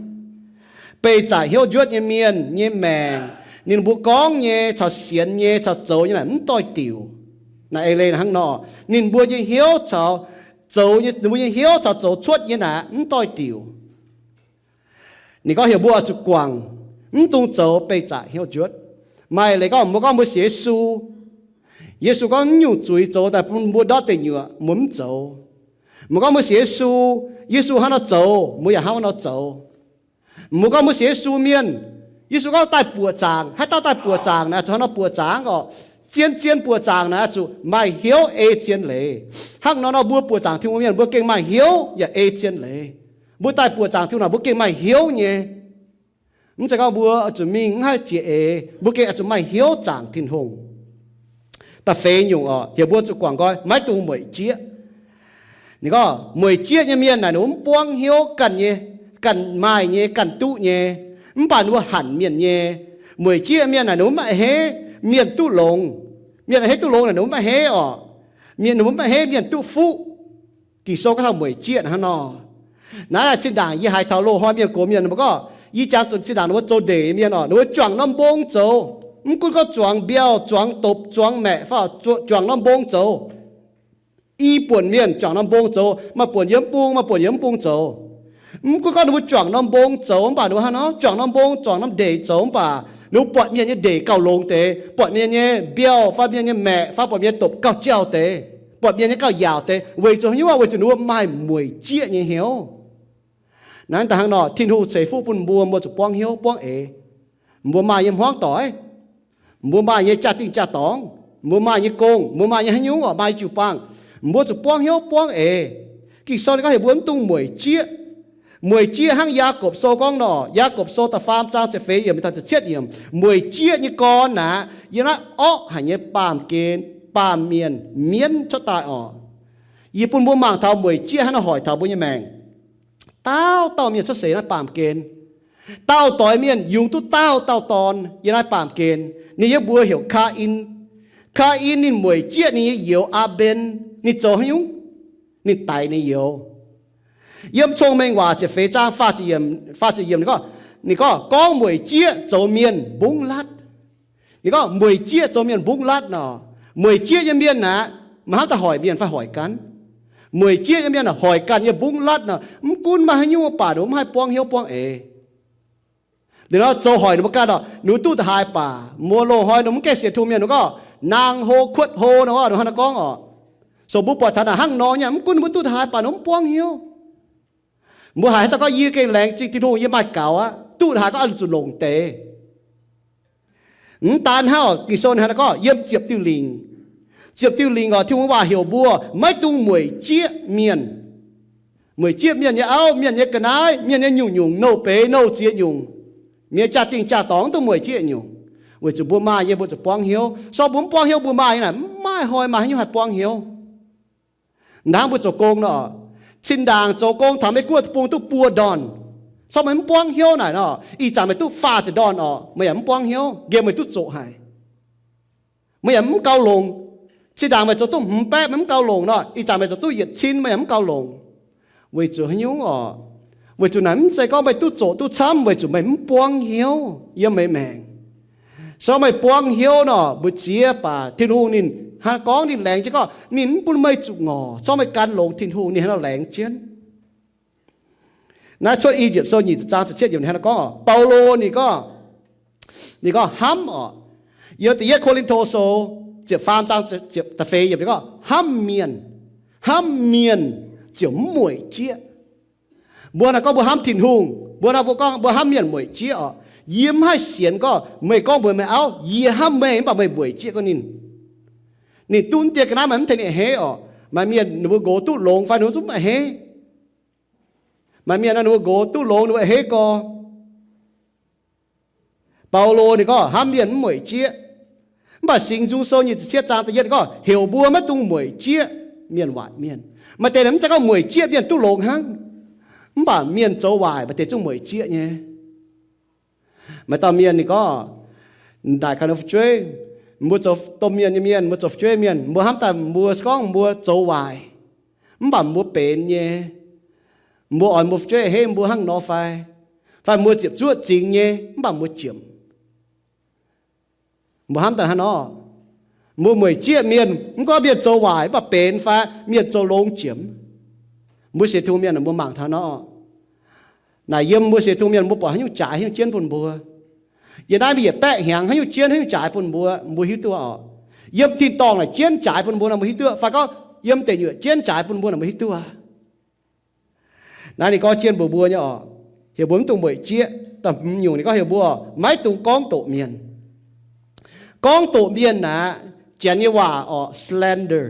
Beih zaqc hnyouv njuotv nyei mienh nyei maengc, ninh mbuo gorngv nyei, caux sienx nyei, caux zoux nyei naaic mv doix-diuc. Naaiv eix leiz hnangv nor, ninh mbuo nyei hnyouv caux zoux nyei, ninh mbuo nyei hnyouv caux zoux cuotv nyei naaic mv doix-diuc. Ninh gorngv heuc mbuo oix zuqc guangc, mv dungx zoux beih zaqc hnyouv njuotv. Maaih leiz gorngv mbuo gorngv mbuo sienx Yesu, Yesu gorngv naaiv nyungc zuiz zoux daaih bun mbuo ndortv deic nyuoqc, mbuo mv zoux. Mbuo gorngv mbuo sienx Yesu, Yesu hnangv nor zoux, mbuo yaac hnangv nor zoux. Mbuo gorngv mbuo sienx Yesu mienh, Yesu gorngv daaih buoqc zaangc, haaix dauh daaih buoqc zaangc naaic, zuqc hnangv nor buoqc zaangc oc. Zien-zien buoqc zaangc naaic, zuqc maaih hnyouv ei zien leiz. Hnangv nor nor mbuo buoqc zaangc Tin-Hungh mienh, mbuo gengh maaih hnyouv yaac ei zien leiz. Mbuo daaih buoqc zaangc Tin-Hungh naaic, mbuo gengh maaih hnyouv nyei. Mv zeiz gorngv mbuo oix zuqc mingh mv haih jiex eix, mbuo gengh oix zuqc maaih hnyouv zaangc Tin-Hungh. Da'feix nyungc oc, heuc mbuo zuqc guangc nqoi, maiv dungx mueic jieqv. Ninh gorngv mueic jieqv nyei mienh naaic, ninh mbuo mv buangv hnyouv ganh nyei, ganh maaih nyei, ganh duqv nyei, mv baac ninh mbuo hanc mienh nyei. Mueic jieqv mienh naaic, ninh mbuo mv a'hneiv mienh duqv longx. Mienh a'hneiv duqv longx naaic, ninh mbuo mv a'hneiv oc. Mienh, ninh mbuo mv a'hneiv mienh duqv fuqv. Ging-Sou gorngv taux mueic jieqv hnangv nor. Naaiv zinh ndaangc yie haaix taux loz-hnoi mienh gox mienh mbuo gorngv, yie jangx zuqc zinh ndaangc ninh mbuo zoux ndeic mienh oc, ninh mbuo juangc norm mbong zoux. Mv gunv gorngv zuangx mbiauh, zuangx dopc, zuangx maeqc fai juangc norm mbong zoux. I buonc mienh juangc norm mbong zoux, maaih buonc yiem bung, maaih buonc yiem mv bung zoux. Mv gunv gorngv ninh mbuo juangc norm mbong zoux mv baac ninh mbuo hnangv nor, juangc norm mbong, juangc norm ndeic zoux mv baac ninh mbuo buatc mienh nyei ndeic gauh longx deix, buatc mienh nyei mbiauh fai mienh nyei maeqc fai buatc mienh nyei dopc gauh jauh deix, buatc mienh nyei gauh yaauc deix, weic zuqc haaix nyungc? Weic zuqc ninh mbuo maaih mueic jieqv nyei hnyouv. Naaiv da'hnangv nor, Tin-Hungh ceix fuqv bun mbuo, mbuo zuqc buangv hnyouv buangv eix. Mbuo maaih nyei hmuangv doic, mbuo maaih nyei jaa-dingh jaa-dorngx, mbuo maaih nyei gong, mbuo maaih nyei haaix nyungc oc, maaih nyei jiu-baang, mbuo zuqc buangv hnyouv buangv eix. Ging-Sou ninh gorngv heuc mbuo mv dungx mueic jieqv. Mueic jieqv hnangv Yaagorpc Sou gorngv nor, Yaagorpc Sou da'faam zaang ziepc feix yiemc taux ziepc cietv yiemc, mueic jieqv nyei gorn aqv, yiem naaiv orqv haic nyei baamh gen, baamh mienh mienv cuotv daaih oc. Yie bun mbuo mangc taux mueic jieqv hnangv nor hoic taux mbuo nyei maengc. Dauh dauh mienh cuotv seix naaiv baamh gen. Dauh doix mienh yungz duqv dauh dauh dorn yiem naaiv baamh gen. Ninh nyei mbuox heuc Kaa^in. Kaa^in ninh mueic jieqv ninh nyei youz, Aa^mben. Ninh zoux haaix nyungc? Ninh daix ninh youz. Yiem Cong-Mengh Waac ziepc feix zaang faah ziepc yiemc, ninh gorngv, gorngv mueic jieqv zoux mienh mbungv latv. Ninh gorngv mueic jieqv zoux mienh mbungv latv nor, mueic jieqv nyei mienh aqv, maiv hnamv daaih hoic mienh fai hoic ganh. Mueic jieqv nyei mienh hoic ganh nyei mbungv latv nor, mv gunv maaih haaix nyungc mv baac ninh mbuo mv haih buangv hnyouv buangv eix. Liuz nor zoux hoic ninh mbuo ganh nor, ninh mbuo duqv da'haaix baac, mbuo loz-hnoi ninh mbuo mv gaengh sienx Tin-Hungh mienh ninh gorngv nangh hlo kuotv hlo nor, ninh hnangv naaiv gorngv oc. So mbuo buatc taux naaic hnangv nor nyei, mv gunv ninh mbuo duqv da'haaix baac ninh mbuo mv buangv hnyouv. Mbuo haiz haaix dauh gorngv, yie gengh laengz zingh Tin-Hungh, yie maaih gaux aqv, duqv da'haaix gorngv oix zuqc longc deix. Mv daan hnangv, Ging-Sou ninh hnangv naaiv gorngv yiem ziepc diuh lingc. Ziepc diuh lingc oc, Tin-Hungh waac heuc mbuo maiv dungx mueic jieqv mienh. Mueic jieqv mienh nyei auv, mienh nyei ga'naaiv, mienh nyei nyungc-nyungc, nouh beiz nouh ziex nyungc, mienh jaa-dingh jaa-dorngx mv dungx mueic jieqv nyungc. Weic zuqc mbuo maaih nyei mbuo zuqc buangv hnyouv. So mbuo mv buangv hnyouv mbuo maaih nyei naaic, mv maaih hnoi maaih haaix nyungc haih buangv hnyouv. Hnangv mbuo zoux gong nor, cin-ndaangc zoux gong taux Mei-Guoqv deic-bung duqv buo ndorn. So meih mv buangv hnyouv naaic nor, ih zanc meih duqv faah ziepc ndorn oc, meih yaac mv buangv hnyouv, nqemh meih duqv zoqc haic. Meih yaac mv gauh longc. Cin-ndaangc meih zoux duqv hmz baeqv meih mv gauh longc nor, ih zanc meih zoux duqv yietc cin meih yaac mv gauh longc. Weic zuqc haaix nyungc oc? Weic zuqc naaic mv zeiz gorngv meih duqv zoqc duqv camv, weic zuqc meih mv buangv hnyouv yiem meih maengc. So meih buangv hnyouv nor, mbu'ziex baac Tin-Hungh ninh hnangv gorngv ninh laengz jienv gorngv ninh mv bun meih zuqc ngorc, so meih gan longx Tin-Hungh ninh hnangv nor laengz jienv. Naaiv Cuotv I^yipv Sou nyic ziepc zaang ziepc cietv yiemc hnangv nor gorngv oc, Baulo ninh gorngv, ninh gorngv hnamv oc. Yiem da'yietv Ko^lin^to Sou ziepc faam zaang ziepc da'feix yiemc ninh gorngv hnamv mienh, hnamv mienh ziouc mv mueic jieqv. Mbuo naaiv gorngv mbuo hnamv Tin-Hungh, mbuo naaiv mbuo gorngv mbuo hnamv mienh mueic jieqv oc. Yie mv haih sienx gorngv meih gorngv mbuox meih auv, yie hnamv meih, mv baac meih mueic jieqv gorngv ninh. Ninh duqv diex ga'naaiv maaih mv tengx ninh a'hneiv oc. Maaih mienh ninh mbuo nqox duqv longx fai ninh mbuo zungv a'hneiv. Maaih mienh ninh mbuo nqox duqv longx ninh mbuo a'hneiv gorx. Baulo ninh gorngv hnamv mienh mv mueic jieqv. Mv baac Singx Nzung Sou nyic ziepc cietv zaang da'yietv gorngv heuc mbuo maiv dungx mueic jieqv mienh waaic mienh. Maaih deix mv zeiz gorngv mueic jieqv mienh duqv longx hnangv, mv baac mienh zoux waaic maaih deix zungv mueic jieqv nyei. Maaih dauh mienh ninh gorngv, naaic ganh fu'jueiv, mbuo zoux domh mienh nyei mienh, mbuo zoux fu'jueiv mienh, mbuo hnamv daaih mbuo se gorngv mbuo zoux waaic, mv baac mbuo benx nyei. Mbuo oix mbuo fu'jueiv a'hneiv mbuo hnangv nor fai? Fai mbuo ziepc zuoqv zingx nyei, mv baac mbuo jiemc. Mbuo hnamv daaih hnangv nor, mbuo mueic jieqv mienh, mv gorngv mienh zoux waaic mv baac benx fai mienh zoux longx jiemc, mbuo sienx Tin-Hungh mienh mbuo mangc taux nor. Naaic yiem mbuo sienx Tin-Hungh mienh mbuo buatc haaix nyungc jaaix haaix nyungc jienv bun mbuo. Yiem naaiv mbuo yietc baeqv hnyangx haaix nyungc jienv haaix nyungc jaaix bun mbuo, mbuo hiuv duqv oc. Yiem tin-dorngh naaic jienv jaaix bun mbuo nor mbuo hiuv duqv, fai gorngv yiem deic nyuoqc jienv jaaix bun mbuo nor mbuo hiuv duqv. Naaiv ninh gorngv jienv mbuox mbuo nyei oc, heuc mbuo mv dungx mueic jieqv. Da'hmz nyungc ninh gorngv heuc mbuo maiv dungx gorngv doqc mienh. Gorngv doqc mienh aqv, Janx nyei waac oc, slander.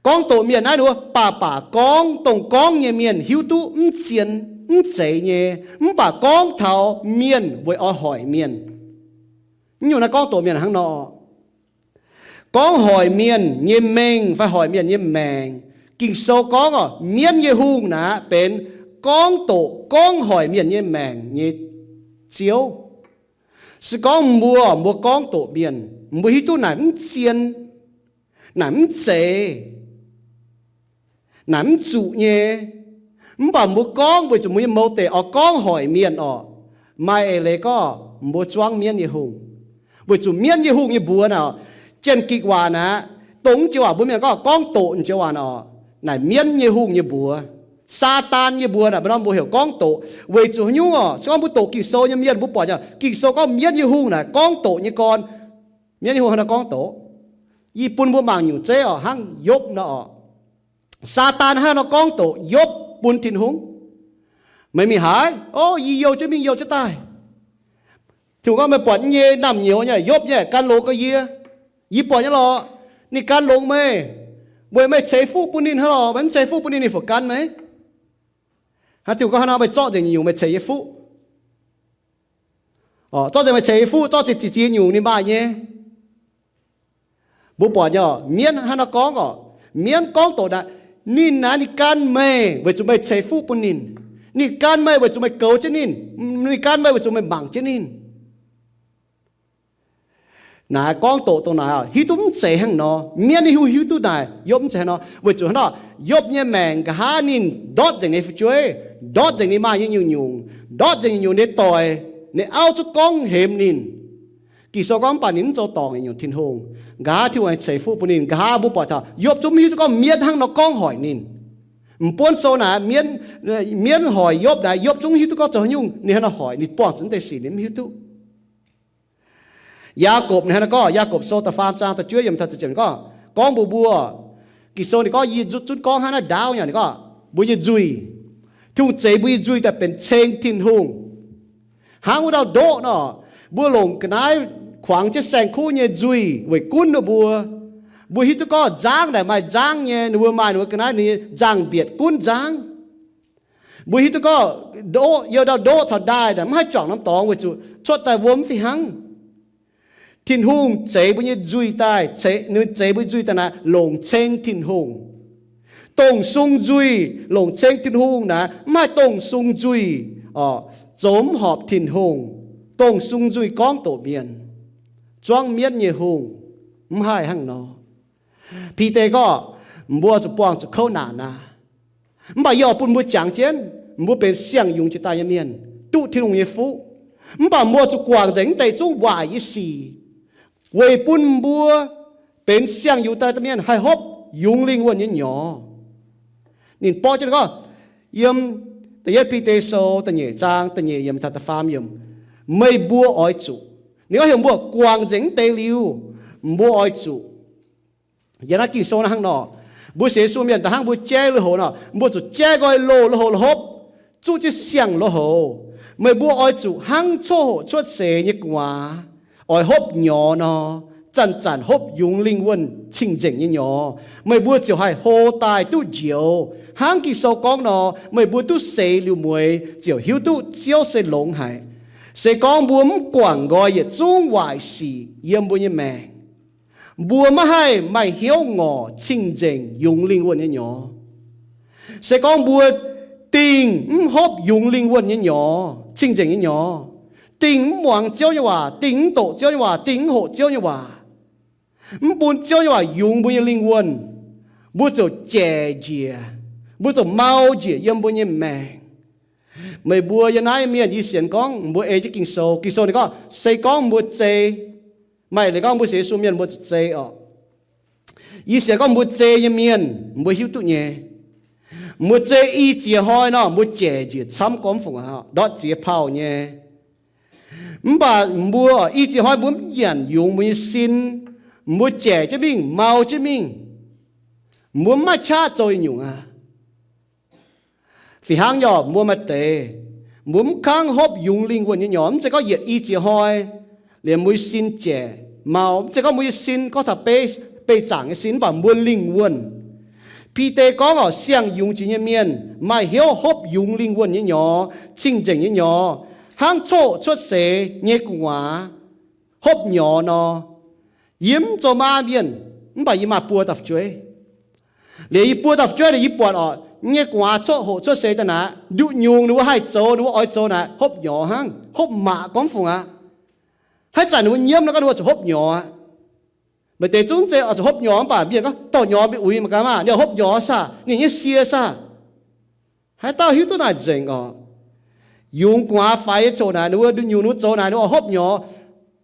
Gorngv doqc mienh naaiv ninh mbuo baac baac gorngv, dongh gorngv nyei mienh hiuv duqv mv zien, mv zeiz nyei, mv baac gorngv taux mienh weic oix hoic mienh. Mv nyungc naaiv gorngv doqc mienh hnangv nor. Gorngv hoic mienh nyei mengh fai hoic mienh nyei maengc. Ging-Sou gorngv oc, mienv nyei hungh naaic benx gorngv doqc gorngv hoic mienh nyei maengc nyei ziouv. Se gorngv mbuo, mbuo gorngv doqc mienh, mbuo hiuv duqv naaic mv zien, naaic mv zeiz, naaic mv zuqc nyei, mv baac mbuo gorngv weic zuqc mbuo nyei mouz deic oix gorngv hoic mienh oc, maaih eix leiz gorngv mbuo zuangv mienv nyei hungh. Weic zuqc mienv nyei hungh nyei mbuox naaic, Janx-Gikc waac naaic, dongh joux waac mbuo mienh gorngv, gorngv doqc joux waac naaic, naaic mienv nyei hungh nyei mbuox. Saadaan nyei mbuox naaic, mbuo norm mbuox heuc gorngv doqc. Weic zuqc haaix nyungc oc? Se gorngv mbuo doqc Ging-Sou nyei mienh mbuo buatc, Ging-Sou gorngv mienv nyei hungh naaic gorngv doqc nyei gorn. Mienv nyei hungh hnangv nor gorngv doqc. Yie bun mbuo mangc nyungc zeiv oc, hnangv Yopv nor oc. Saadaan hnangv nor gorngv doqc Yopv bun Tin-Hungh. Meih mingh haaix? O, yie youh jienv mingh youh jienv daaih. Tin-Hungh gorngv, meih buatc yie nyei naamh nyouz nyei Yopv nyei gan longx gau yie. Yie buatc nyei lorqc. Ninh gan longx meih, weic meih ceix fuqv bun ninh hnangv lorqc. Meih mv ceix fuqv bun ninh, ninh fungc gan meih? Hnangv Tin-Hungh gorngv hnangv nor, meih zorqv nzengc nyungc meih ceix yie fuqv. Zorqv nzengc meih ceix yie fuqv, zorqv ziex ziex nyungc ninh maaih nyei. Mbuo buatc nyei oc, mienv hnangv nor gorngv oc. Mienv gorngv doqc naaic, ninh naaic ninh gan meih weic zuqc meih ceix fuqv bun ninh. Ninh gan meih weic zuqc meih goux jienv ninh. Ninh gan meih weic zuqc meih mangc jienv ninh. Naaic gorngv doqc dongh naaic oc, hiuv duqv mv zeiz hnangv nor. Mienv nyei hungh hiuv duqv naaic Yopv mv zeiz hnangv nor. Weic zuqc hnangv nor, Yopv nyei maengc nqa'haav ninh ndortv nzengc ninh fu'jueiv, ndortv nzengc ninh maaih nyei nyungc-nyungc, ndortv nzengc nyungc-nyungc nyei doic, ninh auv zungv gorngv hemx ninh. Ging-Sou gorngv mv baac ninh mv zoux dorngc nyungc Tin-Hungh. Nqa'haav Tin-Hungh ceix fuqv bun ninh. Nqa'haav mbuo buatc taux Yopv zungv mv hiuv duqv gorngv mienv hnangv nor gorngv hoic ninh. M'buonv sou naaic, mienv hoic Yopv naaic, Yopv zungv mv hiuv duqv gorngv zoux haaix nyungc ninh hnangv nor hoic, ninh buangh zuqc naaiv deix sic ninh mv hiuv duqv. Yaagorpc ninh hnangv nor gorngv, Yaagorpc Sou da'faam zaang da'juov yiemc taux da'ziepc gorngv, gorngv mbuox mbuo, Ging-Sou ninh gorngv, yie zungv gorngv hnangv naaiv ndaauv nyei, ninh gorngv mbuo nyei nzuih, Tin-Hungh zeix mbuo nyei nzuih daaih benx ceng Tin-Hungh. Hnangv wuov dauh ndoqv nor, mbuo longc ga'naaiv kuangx jienv saeng-kuv nyei nzuih weic gunv ninh mbuo. Mbuo hiuv duqv gorngv nzangv naaic maaih nzangv nyei, ninh mbuo maaih ninh mbuo ga'naaiv ninh nyei nzangh-mbietc gunv nzangv. Mbuo hiuv duqv gorngv ndoqv, youz dauh ndoqv caux ndaaih naaic mv haih juangc norm dorngx weic zuqc cuotv daaih wuom mv fih hnangv. Tin-Hungh zeix mbuo nyei nzuih daaih, ninh zeix mbuo nyei nzuih daaih naaic longc ceng Tin-Hungh. Dongh sung nzuih longc ceng Tin-Hungh naaic mv haih dongh sung nzuih zoux mv horpc Tin-Hungh. Dongh sung nzuih gorngv doqc mienh, zuangv mienv nyei hungh, mv haih hnangv nor. Bide gorngv, mbuo zuqc buangh zuqc kouv naanc aqv. Mv baac yie oix bun mbuo jangx jienv, mbuo benx siang-yungz jiex daaih nyei mienh, duqv Tin-Hungh nyei fuqv. Mv baac mbuo zuqc guangc nzengc naaiv deix zungv waaic nyei sic, weic bun mbuo benx siang-yungz daaih mienh haih hopv yungz lingh wuonh nyei nyorx. Ninh borqv jienv gorngv, yiem da'yietv Bide Sou da'nyeic zaang da'nyeic yiemc taux da'faam yiemc, meih mbuo oix zuqc, ninh gorngv heuc mbuo guangc nzengc naaiv deix liuz, mbuo oix zuqc, yiem naaiv Ging-Sou naaiv hnangv nor, mbuo sienx Yesu mienh da'hnangv mbuo jaiv lui-houx nor, mbuo zuqc jaiv nqoi loz lui-houx la'hopv, zuqv jienv siang-lui-houx. Meih mbuo oix zuqc hnangv coqv hoqc cuotv seix nyei gu'nguaaz oix hopv nyorx nor, zanc-zanc hopv yungz lingh wuonh cing-nzengc nyei nyorx, meih mbuo ziouc haih hlo daaih duqv njoux. Hnangv Ging-Sou gorngv nor, meih mbuo duqv seix liuz mueix ziouc hiuv duqv Ziouv se longx haic. Se gorngv mbuo mv guangc nqoi yietc zungv waaic sic yiem mbuo nyei maengc, Mbuo maiv haih maaih hnyouv ngorc cing-nzengc yungz lingh wuonh nyei nyorx. Se gorngv mbuo dingh mv hopv yungz lingh wuonh nyei nyorx, cing-nzengc nyei nyorx, dingh mv muangx Ziouv nyei waac, dingh mv doqc Ziouv nyei waac, dingh mv hoqc Ziouv nyei waac, mv bun Ziouv nyei waac yungz mbuo nyei lingh wuonh, mbuo ziouc jaic njiec, mbuo ziouc mau njiec yiem mbuo nyei maengc. Meih mbuo yiem naaiv mienh, yie sienx gorngv mbuo ei jienv Ging-Sou. Ging-Sou ninh gorngv, se gorngv mbuo zei, maaih leiz gorngv mbuo sienx Yesu mienh mbuo zuqc zei oc. Yie sienx gorngv mbuo zei nyei mienh, mbuo hiuv duqv nyei. Mbuo zei i ziex hnoi nor, mbuo jaic njiec camv gormx fungc aqv, ndortv ziex pauh nyei. Mv baac mbuo i ziex hnoi mbuo mv nyanc yungz mbuo nyei sin, mbuo jaic jienv mingh, mau jienv mingh, mbuo mv maaih qaqv zoux nyungc aqv. Fih hnangv yaac mbuo maaih deix, mbuo mv kangv hopv yungz lingh wuonh nyei nyorx, mv zeiz gorngv yietc i ziex hnoi liemh mbuo nyei sin jaic mau, mv zeiz gorngv mbuo nyei sin gorngv taux beih zaangc nyei sin, mv baac mbuo lingh wuonh. Bide gorngv oc, siang-yungz jiex nyei mienh maaih hnyouv hopv yungz lingh wuonh nyei nyorx, cing-nzengc nyei nyorx, hnangv coqv cuotv seix nyei gu'nguaaz hopv nyorx nor. Yie mv zoux maa mienh, mv baac yie maaih buo dauh fu'jueiv. Liuz yie buo dauh fu'jueiv naaic yie buatc oc, nyei gu'nguaaz coqv hoqc cuotv seix daaih naaic, nduqc nyungc ninh mbuo haih zoux, ninh mbuo oix zoux naaic hopv nyorx hnangv, hopv mangc gormx fungc aqv. Haaix zanc ninh mbuo nyiemv nor, ninh mbuo zuqc hopv nyorx aqv. Maaih deix zungv zeiz oix zuqc hopv nyorx mv baac mienh gorngv dorh nyorx mingh uix mangc gaax maah, ninh hopv nyorx saah, ninh nyei sie saah. Haaix dauh hiuv duqv naaic nzengc oc. Yungz gu'nguaaz faix nyei coqv naaic, ninh mbuo nduqc nyungc ninh mbuo zoux naaic ninh mbuo oix hopv nyorx.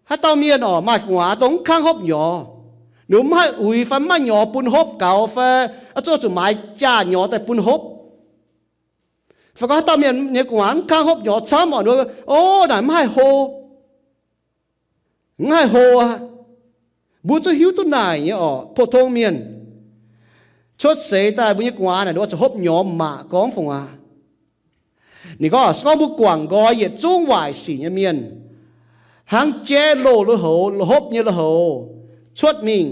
Haaix dauh mienh oc maaih gu'nguaaz dongh mv kangv hopv nyorx, ninh mbuo mv haih uix fai mv maaih nyorx bun hopv gaux fai oix zuqc zuqc maaiz jaa nyorx daaih bun hopv. Fai gorngv haaix dauh mienh nyei gu'nguaaz mv kangv hopv nyorx camv oc, ninh mbuo, o, naaic mv haih hlo, mv haih hlo aqv. Mbuo zungv hiuv duqv naaic nyei oc, pou-tong mienh. Cuotv seix daaih mbuo nyei gu'nguaaz naaic ninh oix zuqc hopv nyorx mangc gormx fungc aqv. Ninh gorngv, se gorngv mbuo guangc nqoi yietc zungv waaic sic nyei mienh, hnangv jaiv loz lui-houx, hopv nyei lui-houx cuotv mingh,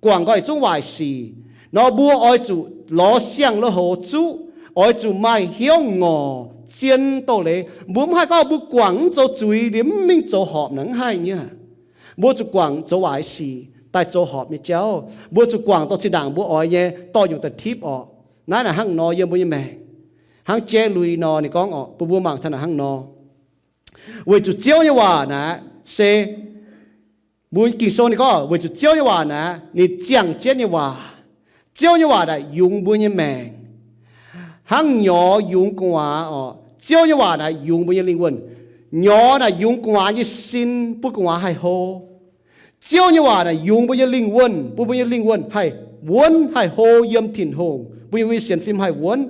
guangc nqoi yietc zungv waaic sic nor, mbuo oix zuqc lorz siang-lui-houx zuqv, oix zuqc maaih hnyouv ngorc zien doz-leiz. Mbuo mv haih gorngv mbuo guangc mv zoux zuiz liuz mv mingh zoux horpc naaic, mv haih nyei. Mbuo zuqc guangc zoux waaic sic daaih zoux horpc nyei jauv. Mbuo zuqc guangc dorh zinh ndaangc mbuo oix nyei dorh nyungc daaih tipv orqc. Naaiv naaic hnangv nor yiem mbuo nyei maengc, hnangv jaiv lui nor ninh gorngv orqc, bun mbuo mangc taux naaic hnangv nor. Weic zuqc Ziouv nyei waac naaic se, mbuo Ging-Sou ninh gorngv weic zuqc Ziouv nyei waac naaic ninh ziangh jienv nyei waac. Ziouv nyei waac naaic yungz mbuo nyei maengc, hnangv nyorx yungz gu'nguaaz orqc. Ziouv nyei waac naaic yungz mbuo nyei lingh wuonh. Nyorx naaic yungz gu'nguaaz nyei sin, bun gu'nguaaz haih hlo. Ziouv nyei waac naaic yungz mbuo nyei lingh wuonh, bun mbuo nyei lingh wuonh haih wuonv haih hlo yiem Tin-Hungh, bun mbuo nyei sienx fim haih wuonv.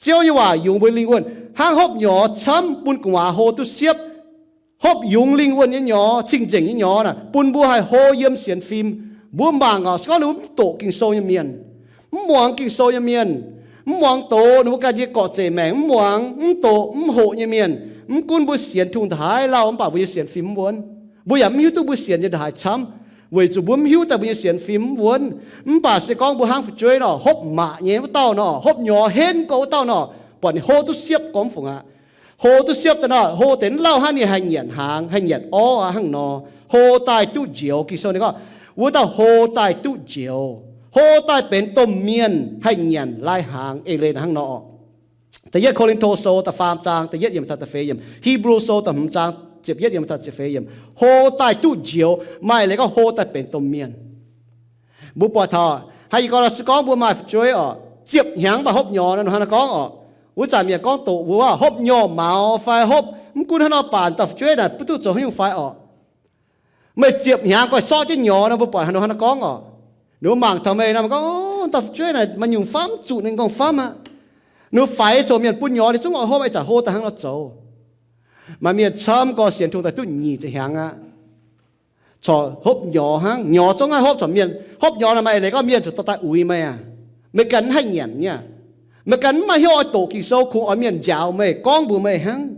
Ziouv nyei waac yungz mbuo nyei lingh wuonh hnangv hopv nyorx camv bun gu'nguaaz hlo duqv siepv. Hopv yungz lingh wuonh nyei nyorx, cing-nzengc nyei nyorx naaic bun mbuo haih hlo yiem sienx fim. Mbuo mangc oc, se gorngv ninh mbuo mv doqc Ging-Sou nyei mienh, mv muangx Ging-Sou nyei mienh, mv muangx doz, ninh mbuo ganh nyei gorqv-zeic maengc mv muangx, mv doqc, mv hoqc nyei mienh, mv gunv mbuo sienx Tin-Hungh ndongc haaix lauh, mv baac mbuo nyei sienx fim mv wuonv. Mbuo yaac mv hiuv duqv mbuo sienx nyei ndongc haaix camv, weic zuqc mbuo mv hiuv daaih mbuo nyei sienx fim mv wuonv. Mv baac se gorngv mbuo hnangv fu'jueiv nor, hopv mangc nyei wuov dauh nor, hopv nyorx henv gorx wuov dauh nor, buatc ninh hlo duqv siepv gormx fungc aqv. Hlo duqv siepv daaih nor, hlo deix mv lauh hnangv, ninh haih nyanc hnaangx, haih nyanc orv aqv hnangv nor. Hlo daaih duqv njoux. Ging-Sou ninh gorngv, wuov dauh hlo daaih duqv njoux, hlo daaih benx domh mienh, haih nyanc lai hnaangx. Eix leiz naaic hnangv nor oc. Da'yietv Ko^lin^to Sou da'faam zaang da'yietv yiemc taux da'feix yiemc, Hipv^lu Sou da'hmz zaang ziepc yietv yiemc taux ziepc feix yiemc. Hlo daaih duqv njoux, maaih leiz gorngv hlo daaih benx domh mienh. Mbuo buatc taux haaix, yie gorngv nor, se gorngv mbuo maaih fu'jueiv oc, ziepc hnyangx mv baac hopv nyorx nor, ninh hnangv naaiv gorngv oc. Wuov zanc mienh gorngv doqc mbuo hopv nyorx maux fai hopv mv gunv haaix nor, baac dauh fu'jueiv naaic mv duqv zoux haaix nyungc fai oc. Meih ziepc hnyangx guai sorqv jienv nyorx nor, mbuo buatc haaix nor hnangv naaiv gorngv oc. Ninh mbuo mangc taux meih nor, mbuo gorngv, o, dauh fu'jueiv naaic maaih nyungc famv, zuqc ninh gong-famv aqv. Ninh mbuo faix coc mienh bun nyorx, ninh zungv oix hopv, ih zanc hlo daaih hnangv nor zoux. Maaih mienh camv gorx sienx Tin-Hungh daaih duqv nyic ziepc hnyangx aqv, corc hopv nyorx hnangv. Nyorx zungv haih hopv corc mienh. Hopv nyorx naaic maaih eix leiz gorngv mienh ziouc dorh daaih uix meih aqv. Meih ganh mv haih nyanc nyei aqv. Meih ganh mv maaih hnyouv oix doqc Ging-Sou, kungx oix mienh njaaux meih, gorngv mbuox meih hnangv.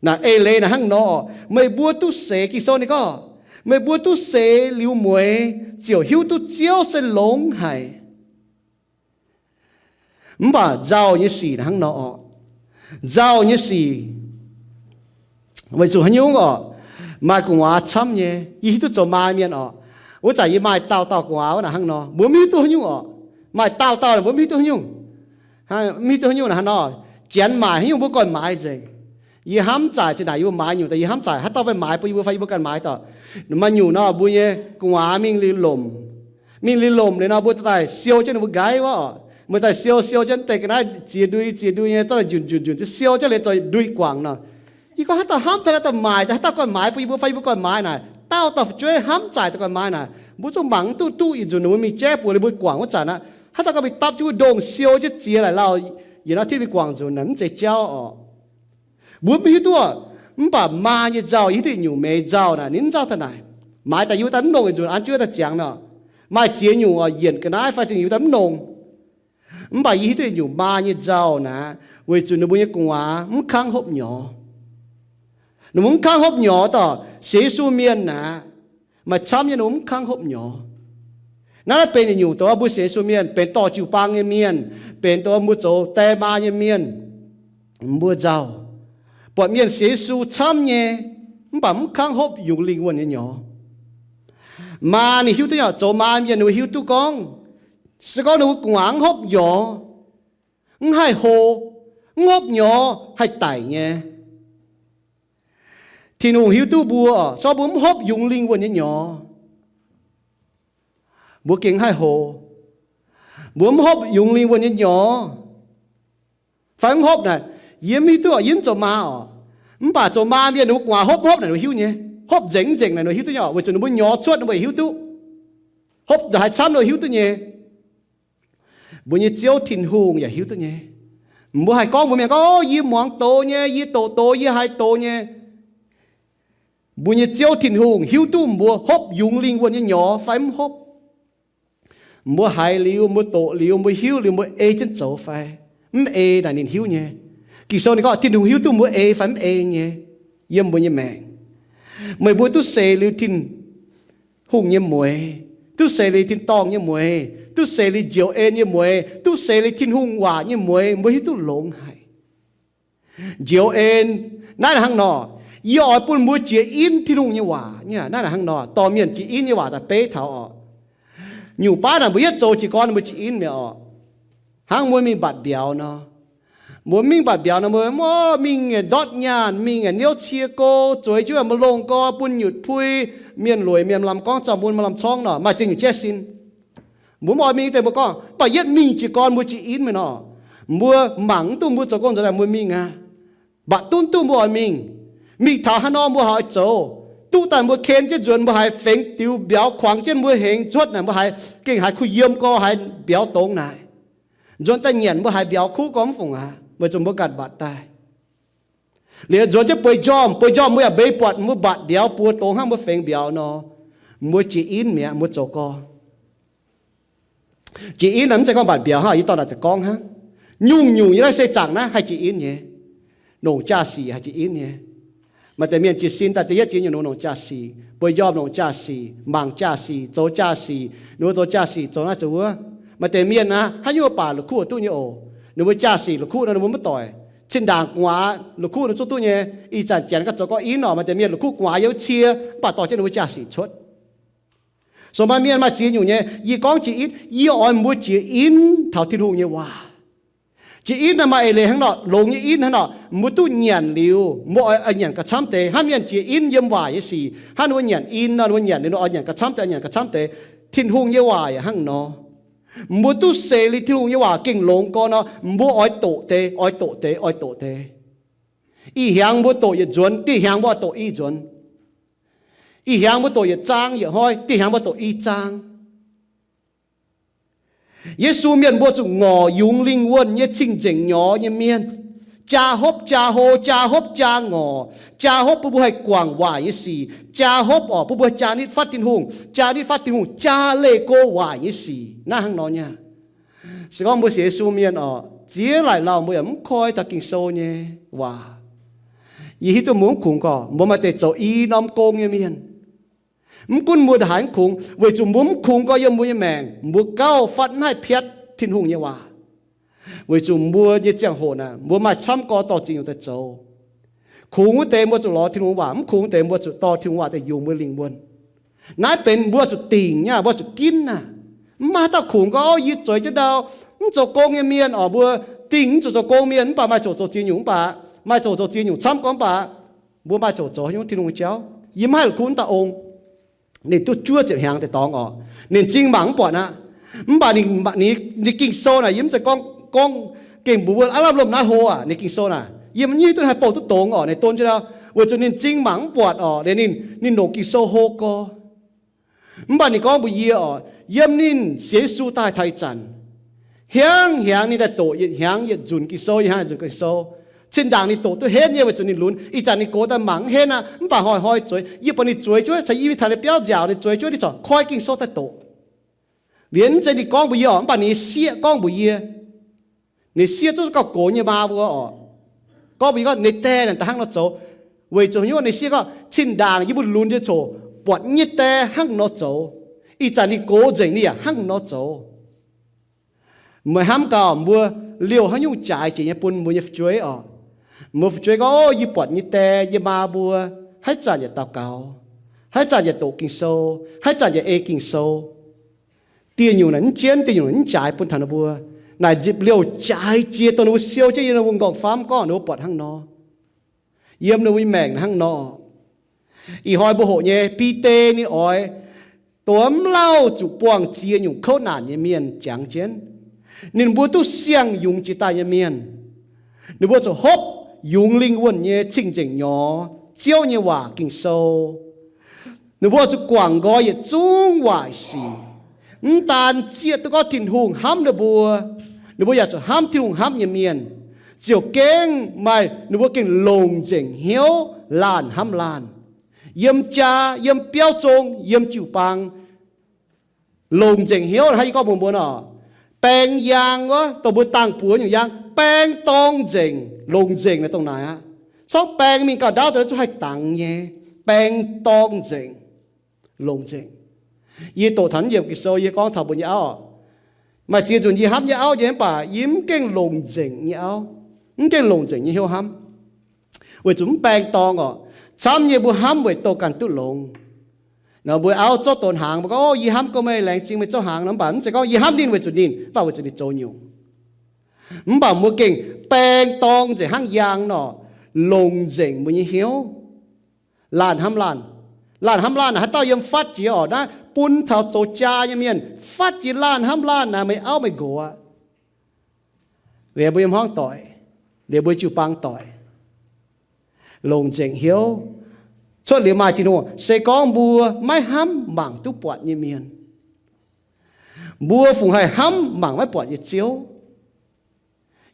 Naaic eix leiz naaic hnangv nor, meih mbuo duqv seix, Ging-Sou ninh gorngv, meih mbuo duqv seix liuz mueiz ziouc hiuv duqv Ziouv se longx haic. Mv baac nzauh nyei sic naaic hnangv nor oc. Nzauh nyei sic weic zuqc haaix nyungc oc? Maaih gu'nguaaz camv nyei. Yie hiuv duqv zoux maa mienh orqc, wuov zanc yie maaih dauh dauh gu'nguaaz wuov naaic hnangv nor, mbuo mv hiuv duqv haaix nyungc orqc. Maaih dauh dauh mbuo mv hiuv duqv haaix nyungc. Mv hiuv duqv haaix nyungc naaic hnangv nor, janx maaic haaix nyungc mbuo ganh maaiz nzengc. Yie hnamv zaaic zinh ndaangc yie mbuo maaiz nyungc daaih, yie hnamv zaaic haaix dauh fai maaiz bun yie mbuo fai yie mbuo ganh maaiz dorh. Maaih nyungc nor mbuo nyei gu'nguaaz mingh liuz lomc. Mingh liuz lomc liuz nor mbuo daaih siou jienv ninh mbuo nqaiv wuov orqc. Mbuo daaih siou siou jienv deix ga'naaiv ziex ndui ziex ndui nyei, daaih njunc njunc njunc jienv siou jienv liuz zoux ndui guangc nor. Yie gorngv haaix dauh hnamv taux naaiv dauh maaic, haaix dauh ganh maaiz bun yie mbuo fai yie mbuo ganh maaiz naaic, dauh dauh fu'jueiv hnamv zaaic daaih ganh maaiz naaic, mbuo zungv mangc mv duqv duqv yietc nzunc ninh mbuo mingh jaiv buoz liuz mbuo guangc wuov zanc aqv, haaix dauh ganh mingh dapv jienv wuov ndongh siou jienv ziex laic lauh, yietc norm tin mingh guangc nzunc naaic mv zeiz jauv orqc. Mbuo mv hiuv duqv, mv baac maa nyei nzauh, yie hiuv duqv yietc nyungc meix nzauh naaic ninh mv nzauh taux naaic. Maaiz daaih yie wuov daaih mv longc yietc nzunc an jienv wuov daaih ziangx nor. Maaih ziex nyungc orqc, yienc ga'naaiv fai ziex nyungc yie wuov daaih mv longc. Mv baac yie hiuv duqv yietc nyungc maa nyei nzauh naaic, weic zuqc ninh mbuo nyei gu'nguaaz mv kangv hopv nyorx. Ninh mbuo mv kangv hopv nyorx dorh sienx Yesu mienh naaic, maaih camv nyei ninh mbuo mv kangv hopv nyorx. Naaiv naaiv benx yietc nyungc dongh mbuo sienx Yesu mienh, benx dorh jiu-baang nyei mienh, benx dongh mbuo zoux die maa nyei mienh, mbuo nzauh. Buatc mienh sienx Yesu camv nyei, mv baac mv kangv hopv yungz lingh wuonh nyei nyorx. Maa ninh hiuv duqv nyei, zoux maa mienh ninh mbuo hiuv duqv gorngv, se gorngv ninh mbuo gu'nguaaz mv hopv nyorx, mv haih hlo, mv hopv nyorx haih daic nyei. Tin-Hungh hiuv duqv mbuo, se gorngv mbuo mv hopv yungz lingh wuonh nyei nyorx, mbuo gengh haih hlo. Mbuo mv hopv yungz lingh wuonh nyei nyorx fai mv hopv naaic, yie mv hiuv duqv, yie mv zoux maa orqc. Mv baac zoux maa mienh ninh mbuo gu'nguaaz hopv mv hopv naaic ninh mbuo hiuv nyei. Hopv nzengc mv nzengc naaic ninh mbuo hiuv duqv nyei, weic zuqc ninh mbuo nyorx cuotv ninh mbuo yaac hiuv duqv. Hopv haaix camv ninh mbuo hiuv duqv nyei. Mbuo nyei Ziouv Tin-Hungh yaac hiuv duqv nyei. Mbuo haih gorngv mbuox mienh gorngv, yie muangx doz nyei, yie doqc doz, yie haiz doz nyei. Mbuo nyei Ziouv Tin-Hungh hiuv duqv mbuo hopv yungz lingh wuonh nyei nyorx fai mv hopv. Mbuo haiz liuz, mbuo doqc liuz, mbuo hiuv liuz, mbuo ei jienv zoux fai mv ei naaic ninh hiuv nyei. Ging-Sou ninh gorngv Tin-Hungh hiuv duqv mbuo ei fai mv ei nyei yiem mbuo nyei maengc. Meih mbuo duqv seix liuz Tin-Hungh nyei mueix, duqv seix liuz tin-dorngh nyei mueix, duqv seix liuz njoux en nyei mueix, duqv seix liuz Tin-Hungh waac nyei mueix, mbuo hiuv duqv longx haic. Njoux en naaiv hnangv nor, yie oix bun mbuo jiez inv Tin-Hungh nyei waac. Naaiv hnangv nor, dorh mienh jiez inv nyei waac daaih beiv taux orqc. Nyungc baav naaic mbuo yietv zoux jiez gorn mbuo jiez inv mi'aqv orqc. Hnangv mbuo mingh mbatc mbiauz nor, mbuo mingh mbatc mbiauz nor, mbuo mingh ndortv nyaanh, mingh niouv cie go, zueiz jienv maaih longh gorx, bun nyutc pui, mienh lueic mienh maaih lamh gorngv zaux, bun maaih lamh corngv nor, maaih ziex nyungc jaiv sin. Mbuo mv oix mingh deix mbuo gorngv, mv baac yietv mingh jiez gorn mbuo jiez inv mi'aqv nor, mbuo mangc mv duqv mbuo zoux gong nzuonx daaih mbuo mingh aqv. Mv baac dunv duqv mbuo oix mingh. Mingh taux haaix nor mbuo haih oix zoux, duqv daaih mbuo ken jienv nzuonx mbuo haiz fengx diux mbiauz kuangx jienv mbuo hengx cuotv naaic mbuo haiz gengh haiz kuh yiem gorx haiz mbiauz dongz naaic. Nzuonx daaih nyanc mbuo haiz mbiauz kuv gorx mv fungc aqv, weic zuqc mbuo ganh mbatc daaih. Liuz nzuonx jienv bueix njormh, bueix njormh mbuo yaac mbeix buatc mbuo mbatc mbiauz buo dongz hnangv mbuo fengx mbiauz nor, mbuo jiez inv mi'aqv, mbuo zoux gorn. Jiez inv naaic mv zeiz gorngv mbatc mbiauz hnangv, yie dorh naaic daaih gorngv hnangv. Nyungc-nyungc yiem naaiv seix zaangc naaiv haih jiez inv nyei. Longc jaa-sic haih jiez inv nyei. Maaih deix mienh jiez sin daaih da'yietv jiex nyungc-nyungc longc jaa-sic, bueix njormh longc jaa-sic, mangc jaa-sic, zoux jaa-sic, ninh mbuo zoux jaa-sic zoux naaiv zoux wuov. Maaih deix mienh aqv, haaix nyungc baac la'kuqv duqv nyei oc. Ninh mbuo jaa-sic la'kuqv nor ninh mbuo mv doic. Zinh ndaangc gu'nguaaz la'kuqv ninh zungv duqv nyei. Ih zanc janx gauh zoux gorngv inv orqc, maaih deix mienh la'kuqv gu'nguaaz yiem cie, mv baac dorh jienv ninh mbuo jaa-sic cuotv. So maaih mienh maaih ziex nyungc nyei, yie gorngv jiex inv, yie oix mbuo jiex inv taux Tin-Hungh nyei waac. Jiex inv naaiv maaih eix leiz hnangv nor, longx nyei inv hnangv nor, mbuo duqv nyanc liuz, mbuo oix, oix nyanc gauh camv deix. Hnangv mienh jiex inv yiem waaic nyei sic, hnangv ninh mbuo nyanc in nor, ninh mbuo nyanc liuz nor oix nyanc gauh camv deix, nyanc gauh camv deix. Tin-Hungh nyei waac yaac hnangv nor. Mbuo duqv seix liuz Tin-Hungh nyei waac gengh longx gorx nor, mbuo oix doqc deix, oix doqc deix, oix doqc deix. Ih hnyangx mbuo doqc yietc nzuonx, dieh hnyangx mbuo oix doqc i nzuonx. Ih hnyangx mbuo doqc yietc zaang yietc hnoi, dieh hnyangx mbuo doqc i zaang. Yesu mienh mbuo zuqc ngorc yungz lingh wuonh nyei cing-nzengc nyorx nyei mienh. Jaa hopv jaa hlo, jaa hopv jaa ngorc, jaa hopv bun mbuo haih guangc waaic nyei sic, jaa hopv orqc bun mbuo jaa nitv fatv Tin-Hungh, jaa nitv fatv Tin-Hungh, jaa leih go waaic nyei sic. Naaiv hnangv nor nyei. Se gorngv mbuo sienx Yesu mienh orqc, ziex laaic lauh mbuo yaac mv koi taux Ging-Sou nyei waac. Yie hiuv duqv mbuo mv kungx gorx, mbuo maaih deix zoux i norm gong nyei mienh. Mv gunv mbuo haaix mv kungx, weic zuqc mbuo mv kungx gorx yiem mbuo nyei maengc, mbuo gauh fatv mv haih piatv Tin-Hungh nyei waac. Weic zuqc mbuo nyei ziangh hoc naaic, mbuo maaih camv gorx dorh ziex nyungc daaih zoux. Kungx wuov deix mbuo zuqc lorz Tin-Hungh waac, mv kungx deix mbuo zuqc dorh Tin-Hungh waac daaih yungz mbuo lingh wuonh. Naaiv benx mbuo zuqc dingc nyei, mbuo zuqc ginv aqv. Mv maaih haaix dauh kungx gorngv, Ov, yie zueiz jienv ndau, mv zoux gong nyei mienh oc, mbuo dingh mv zuqc zoux gong mienh, mv baac maaih ziouc zoux ziex nyungc, mv baac maaih ziouc zoux ziex nyungc camv gorngv, mv baac mbuo maaih ziouc zoux haaix nyungc Tin-Hungh nyei jauv. Yie mv haih la'kuqv mv dauh ong. Ninh duqv juov ziepc hnyangx deix dorngx oc. Ninh m'zing mangc mv buatc aqv. Mv baac ninh, ninh Ging-Sou naaic, yie mv zeiz gorngv, gorngv gengh mbuox mbuo aav lamh lomh naaiv hlo aac, ninh Ging-Sou naaic, yie mv hiuv duqv haih bouh duqv dongz oc, ninh don jienv ndau, weic zuqc ninh m'zing mangc mv buatc oc, ninh, ninh longc Ging-Sou hlo gorx. Mv baac ninh gorngv mbuox yie oc, yiem ninh sienx Yesu daaih taux ih zanc, hnyangx hnyangx ninh daaih doqc yietc hnyangx yietc nzunc Ging-Sou, yietc hnyangx yietc nzunc Ging-Sou. Cin-ndaangc ninh doqc duqv henv nyei weic zuqc ninh lunx. Ih zanc ninh gox daaih mangc mv henv aqv, mv baac hnoi-hnoi zueiz, yie buatc ninh zueiz juov, caux yie mingh taux ninh biauv nziaauc ninh zueiz juov, ninh corc koi Ging-Sou daaih doqc. Liuz mv zeiz ninh gorngv mbuox yie oc, mv baac ninh sieqv gorngv mbuox yie, ninh sieqv duqv gauh gox nyei maa mbuo oc, gorngv mbuox yie gorngv ninh die naaic daaih hnangv nor zoux. Weic zuqc haaix nyungc? Ninh sieqv gorngv, cin-ndaangc yie mbuo lunx nyei coc buatc yie nyei die hnangv nor zoux. Ih zanc ninh gox nzengc, ninh yaac hnangv nor zoux. Meih hnamv gaax, mbuo liouh haaix nyungc jaaix jiex nyei bun mbuo nyei fu'jueiv oc. Mbuo fu'jueiv gorngv, Ov, yie buatc yie nyei die, yie nyei maa mbuo haaix zanc yaac daux gaux, haaix zanc yaac doqc Ging-Sou, haaix zanc yaac ei Ging-Sou. Dieh nyungc naaic mv jienv, dieh nyungc naaic mv jaaix bun taux ninh mbuo. Naaic nzipc liouh jaaix jiex dongh ninh mbuo siou jienv yiem ninh mbuo m'nqorngv famv gorngv ninh mbuo buatc hnangv nor. Yiem ninh mbuo nyei maengc hnangv nor. Ih hnoi mbuo hoqc nyei, Bide ninh oix dongh mv lauh zuqc buangh ziex nyungc kouv naanc nyei mienh jangx jienv. Ninh mbuo duqv siang-yungz jiex daaih nyei mienh. Ninh mbuo zuqc hopv yungz lingh wuonh nyei cing-nzengc nyorx, Ziouv nyei waac Ging-Sou. Ninh mbuo zuqc guangc nqoi yietc zungv waaic sic. Mv daan zieqv duqv gorngv Tin-Hungh hnamv ninh mbuo, ninh mbuo yaac zuqc hnamv Tin-Hungh hnamv nyei mienh. Ziouc gengh maaih ninh mbuo gengh longc nzengc hnyouv laanh hnamv laanh. Yiem jaa, yiem biauv zong, yiem jiu-baang, longc nzengc hnyouv hnangv yie gorngv mbuox mbuo nor, baeng yaang wuov, dongh mbuo dangh buoz nyungc yaang, baeng dorng nzengc, longc nzengc naaiv dongh naaic aqv. Corngv baeng mingh gauh ndaauv daaih zungv haih dangx nyei, baeng dorng nzengc, longc nzengc. Yie doqc taux naaiv yiemc Ging-Sou, yie gorngv taux mbuo nyei auv, maaih ziex nzunc yie hnamv yie auv nyei, mv baac yie mv gengh longc nzengc nyei auv, mv gengh longc nzengc nyei hnyouv hnamv, weic zuqc mv baeng dorng oc. Camv nyei mbuo hnamv weic doh ganh duqv longx. Nor mbuo auv zorqv donx hnaangx, mbuo gorngv, Ov, yie hnamv gorngv meih, laengz zingh meih zorqv hnaangx. Nor mv baac mv zeiz gorngv yie hnamv ninh weic zuqc ninh, mv baac weic zuqc ninh zoux nyungc. Mv baac mbuo gengh baeng dorng nzengc hnangv yaang nor, longc nzengc mbuo nyei hnyouv. Laanh hnamv laanh, laanh hnamv laanh naaic, haaix dauh yiem fatv jiex oc, naaiv bun taux zoux jaa nyei mienh fatv jiex laanh hnamv laanh naaic, meih auv meih nqox aqv. Liuz mbuo yiem hmuangv doic, liuz mbuo jiu-baang doic, longc nzengc hnyouv. Cuotv liuz maaih Tin-Hungh. Se gorngv mbuo maiv hnamv mangc duqv buatc nyei mienh, mbuo fungc haih hnamv mangc maiv buatc nyei Ziouv?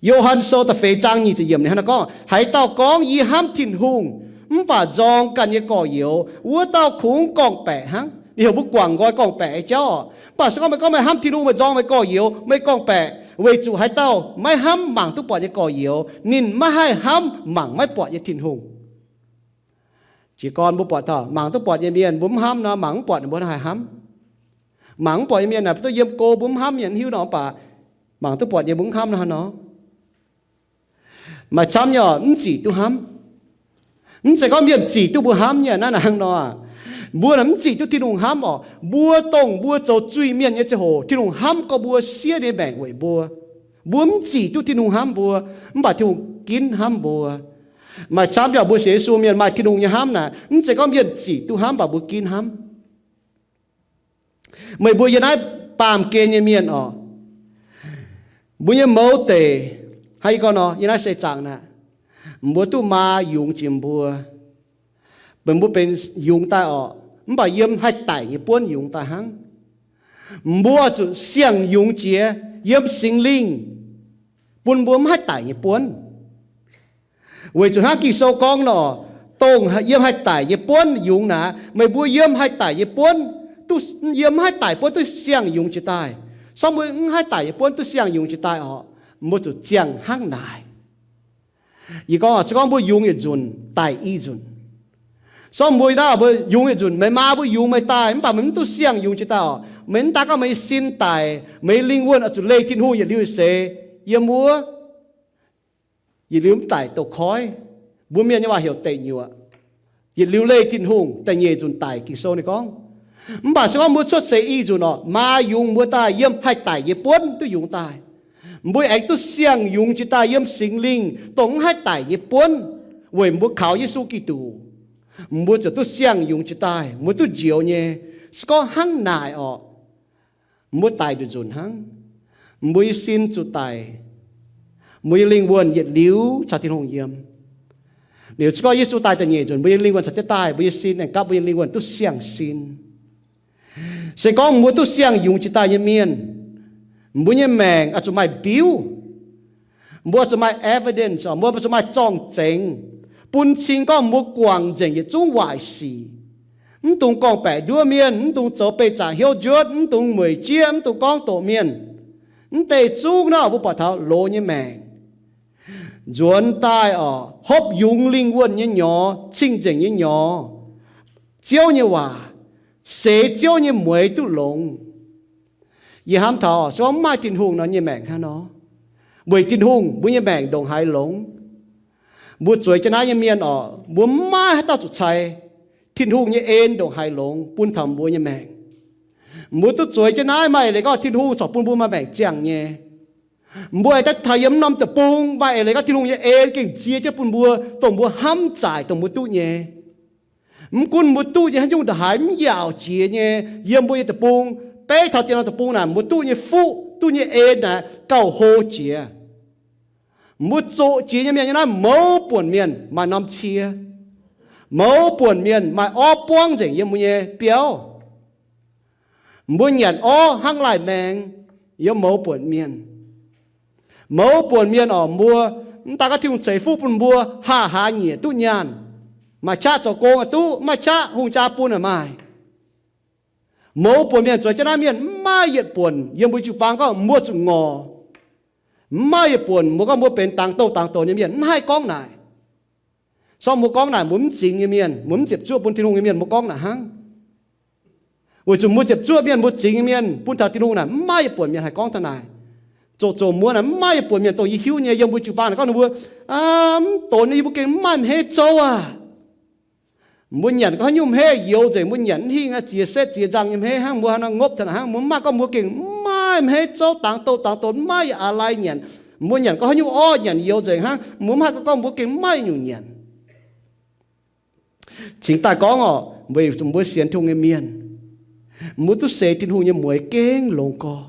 Yo^han Sou da'feix zaang nyic ziepc yiemc ninh hnangv naaiv gorngv, Haaix dauh gorngv, Yie hnamv Tin-Hungh, mv baac nzorng ganh nyei gorx-youz, wuov dauh kungx gorngv-baeqc hnangv. Ninh heuc mbuo guangc nqoi gorngv-baeqc nyei jauv oc. Mv baac se gorngv meih gorngv meih hnamv Tin-Hungh, meih nzorng meih gorx-youz, meih gorngv-baeqc, weic zuqc haaix dauh maiv hnamv mangc duqv buatc nyei gorx-youz, ninh maiv haih hnamv mangc maiv buatc nyei Tin-Hungh. Jiez gorn mbuo buatc taux mangc duqv buatc nyei mienh mbuo mv hnamv nor, mangc mv buatc ninh mbuo haih hnamv? Mangc mv buatc nyei mienh naaic, duqv yiem go mbuo mv hnamv mienh, mv hiuv nor, mv baac mangc duqv buatc nyei mbuo mv hnamv nor, hnangv nor. Maaih camv nyei oc, mv zic duqv hnamv. Mv zeiz gorngv mienh zic duqv mbuo hnamv nyei, naaiv hnangv nor. Mbuo naaic mv zic duqv Tin-Hungh hnamv oc. Mbuo dongh mbuo zoux zuiz-mienh nyei ziangh hoc, Tin-Hungh hnamv gorx mbuo, siev ninh nyei maengc weic mbuo. Mbuo mv zic duqv Tin-Hungh hnamv mbuo, mv baac Tin-Hungh ginv hnamv mbuo. Maaih camv nyei oc, mbuo sienx Yesu mienh maaih Tin-Hungh nyei hnamv naaic, mv zeiz gorngv mienh zic duqv hnamv, mv baac mbuo ginv hnamv. Meih mbuo yiem naaiv baamh gen nyei mienh oc, mbuo nyei mouz deic, hnangv yie gorngv nor, yiem naaiv seix zaangc naaic, mbuo duqv maa yungz jiex mbuo, benx mbuo benx yungz daaih oc, mv baac yiem haih daic nyei buonv yungz daaih hnangv. Mbuo zuqc siang-yungz jiex yiem Singx Lingh, bun mbuo mv haih daic nyei buonv. Weic zuqc hnangv Ging-Sou gorngv nor, dongh yiem haih daic nyei buonv yungz naaic, meih mbuo yiem haih daic nyei buonv duqv, yiem mv haih daic buonv duqv siang-yungz jiex daaih. Sorng mbuo mv haih daic nyei buonv duqv siang-yungz jiex daaih oc, mbuo zuqc ziangh hnangv naaic. Yie gorngv, se gorngv mbuo yungz yietc nzunc, daic i nzunc. Sorng mbuo naaiv mbuo yungz yietc nzunc, meih maa mbuo yungz meih daaih, mv baac meih mv duqv siang-yungz jiex daaih oc. Meih mv daaih gorngv meih sin daic, meih lingh wuonh oix zuqc leih Tin-Hungh yietc liuz seix yiem wuov, yietc liuz mv daic douz-koiv. Mbuo Mienh nyei waac heuc deic nyuoqc. Yietc liuz leih Tin-Hungh da'nyeic nzunc daic, Ging-Sou ninh gorngv. Mv baac se gorngv mbuo cuotv seix i nzunc orqc, maa yungz mbuo daaih yiem haih daic nyei buonv duqv yungz daaih. Mbuo aengx duqv siang-yungz jiex daaih yiem Singx Lingh dongh mv haih daic nyei buonv, weic mbuo kaux Yesu Giduc. Mbuo ziouc duqv siang-yungz jiex daaih, mbuo duqv njoux nyei. Se gorngv hnangv naaic orqc, mbuo daic nduqc nzunc hnangv. Mbuo nyei sin zuqc daic. Mbuo nyei lingh wuonh yietc liuz caux Tin-Hungh yiem. Liuz se gorngv Yesu daaih da'nyeic nzunc, mbuo nyei lingh wuonh caux jienv daaih, mbuo nyei sin aengx gapv, mbuo nyei lingh wuonh duqv siang-sin. Se gorngv mbuo duqv siang-yungz jiex daaih nyei mienh, mbuo nyei maengc oix zuqc maaih mbiuv. Mbuo zuqc maaih evidence, mbuo zuqc maaih zorng-zengx, bun cing gorngv mbuo guangc nzengc yietc zungv waaic sic. Mv dungx gorngv-baeqc nduov mienh, mv dungx zoux beih zaangc hnyouv njuotv, mv dungx mueic jieqv, mv dungx gorngv doqc mienh. Mv deix zungv naaiv mbuo buatc taux loz nyei maengc. Nzuonx daaih orqc, hopv yungz lingh wuonh nyei nyorx, cing-nzengc nyei nyorx, Ziouv nyei waac, seix Ziouv nyei mueix duqv longx. Yie hnamv taux se gorngv mv maaih Tin-Hungh nor, nyei maengc hnangv nor. Weic Tin-Hungh mbuo nyei maengc ndongc haaix longx. Mbuo zueiz jienv naaiv nyei mienh orqc, mbuo mv maaih haaix dauh zuqc cai Tin-Hungh nyei en ndongc haaix longx bun taux mbuo nyei maengc. Mbuo duqv zueiz jienv naaiv maaih eix leiz gorngv Tin-Hungh corc bun mbuo maaih maengc ziangh nyei. Mbuo aengx daaih taux yiem mv norm deic-bung maaih eix leiz gorngv Tin-Hungh nyei en gengh ziex jienv bun mbuo, dongh mbuo hnamv zaaic, dongh mbuo duqv nyei. Mv gunv mbuo duqv nyei haaix nyungc ndongc haaix mv yaauc jiex nyei, yiem mbuo nyei deic-bung, beiv taux dieh norm deic-bung naaic, mbuo duqv nyei fuqv, duqv nyei en naaic gauh hlo jiex. Mbuo zoqc jiex nyei mienh nyei naaiv mouz buonc mienh maaih norm cie. Mouz buonc mienh maaih orv buangv nzengc yiem mbuo nyei biauv. Mbuo nyanc orv hnangv laih maengx yiem mouz buonc mienh. Mouz buonc mienh orqc, mbuo mv daaih gorngv Tin-Hungh ceix fuqv bun mbuo haah haaz nyieqc duqv nyaanh, maaih qaqv zoux gong aqv duqv, maaih qaqv hungh jaa bun aqv maaih. Mouz buonc mienh zueiz jienv naaiv mienh mv maaih yietc buonc yiem mbuo jiu-baang gorngv mbuo zuqc ngorc. Mv maaih yietc buonc mbuo gorngv mbuo benx dangx douh dangx doz nyei mienh, mv haih gorngv naaic. Sorng mbuo gorngv naaic mbuo mv zingx nyei mienh, mbuo mv ziepc zuoqv bun Tin-Hungh nyei mienh mbuo gorngv naaic hnangv. Weic zuqc mbuo ziepc zuoqv mienh, mbuo zingx nyei mienh bun taux Tin-Hungh naaic mv maaih yietc buonc mienh haih gorngv taux naaic. Zoqc zoqc muonz naaic mv maaih yietc buonc mienh dongh yie hiuv nyei yiem mbuo jiu-baang naaic gorngv ninh mbuo, aa, mv donx nyei, yie mbuo gengh mv maaih hmeiv zouv aqv. Mbuo nyanc gorngv haaix nyungc hmeiv youx nzengc, mbuo nyanc mv hingh aqv, ziex setv ziex nzangh nyei hmeiv hnangv, mbuo haaix nor ngopv taux naaic hnangv, mbuo mv maaih gorngv mbuo gengh mv maaih hmeiv zouv, dangx douh dangx doz mv maaih yietc aav lai nyanc. Mbuo nyanc gorngv haaix nyungc orv nyanc youx nzengc hnangv, mbuo mv haih gorngv mbuo gengh mv maaih nyungc nyanc. Cingx daaih gorngv orqc, weic zuqc mbuo sienx Tin-Hungh nyei mienh, mbuo duqv seix Tin-Hungh nyei mueix gengh longx gorx.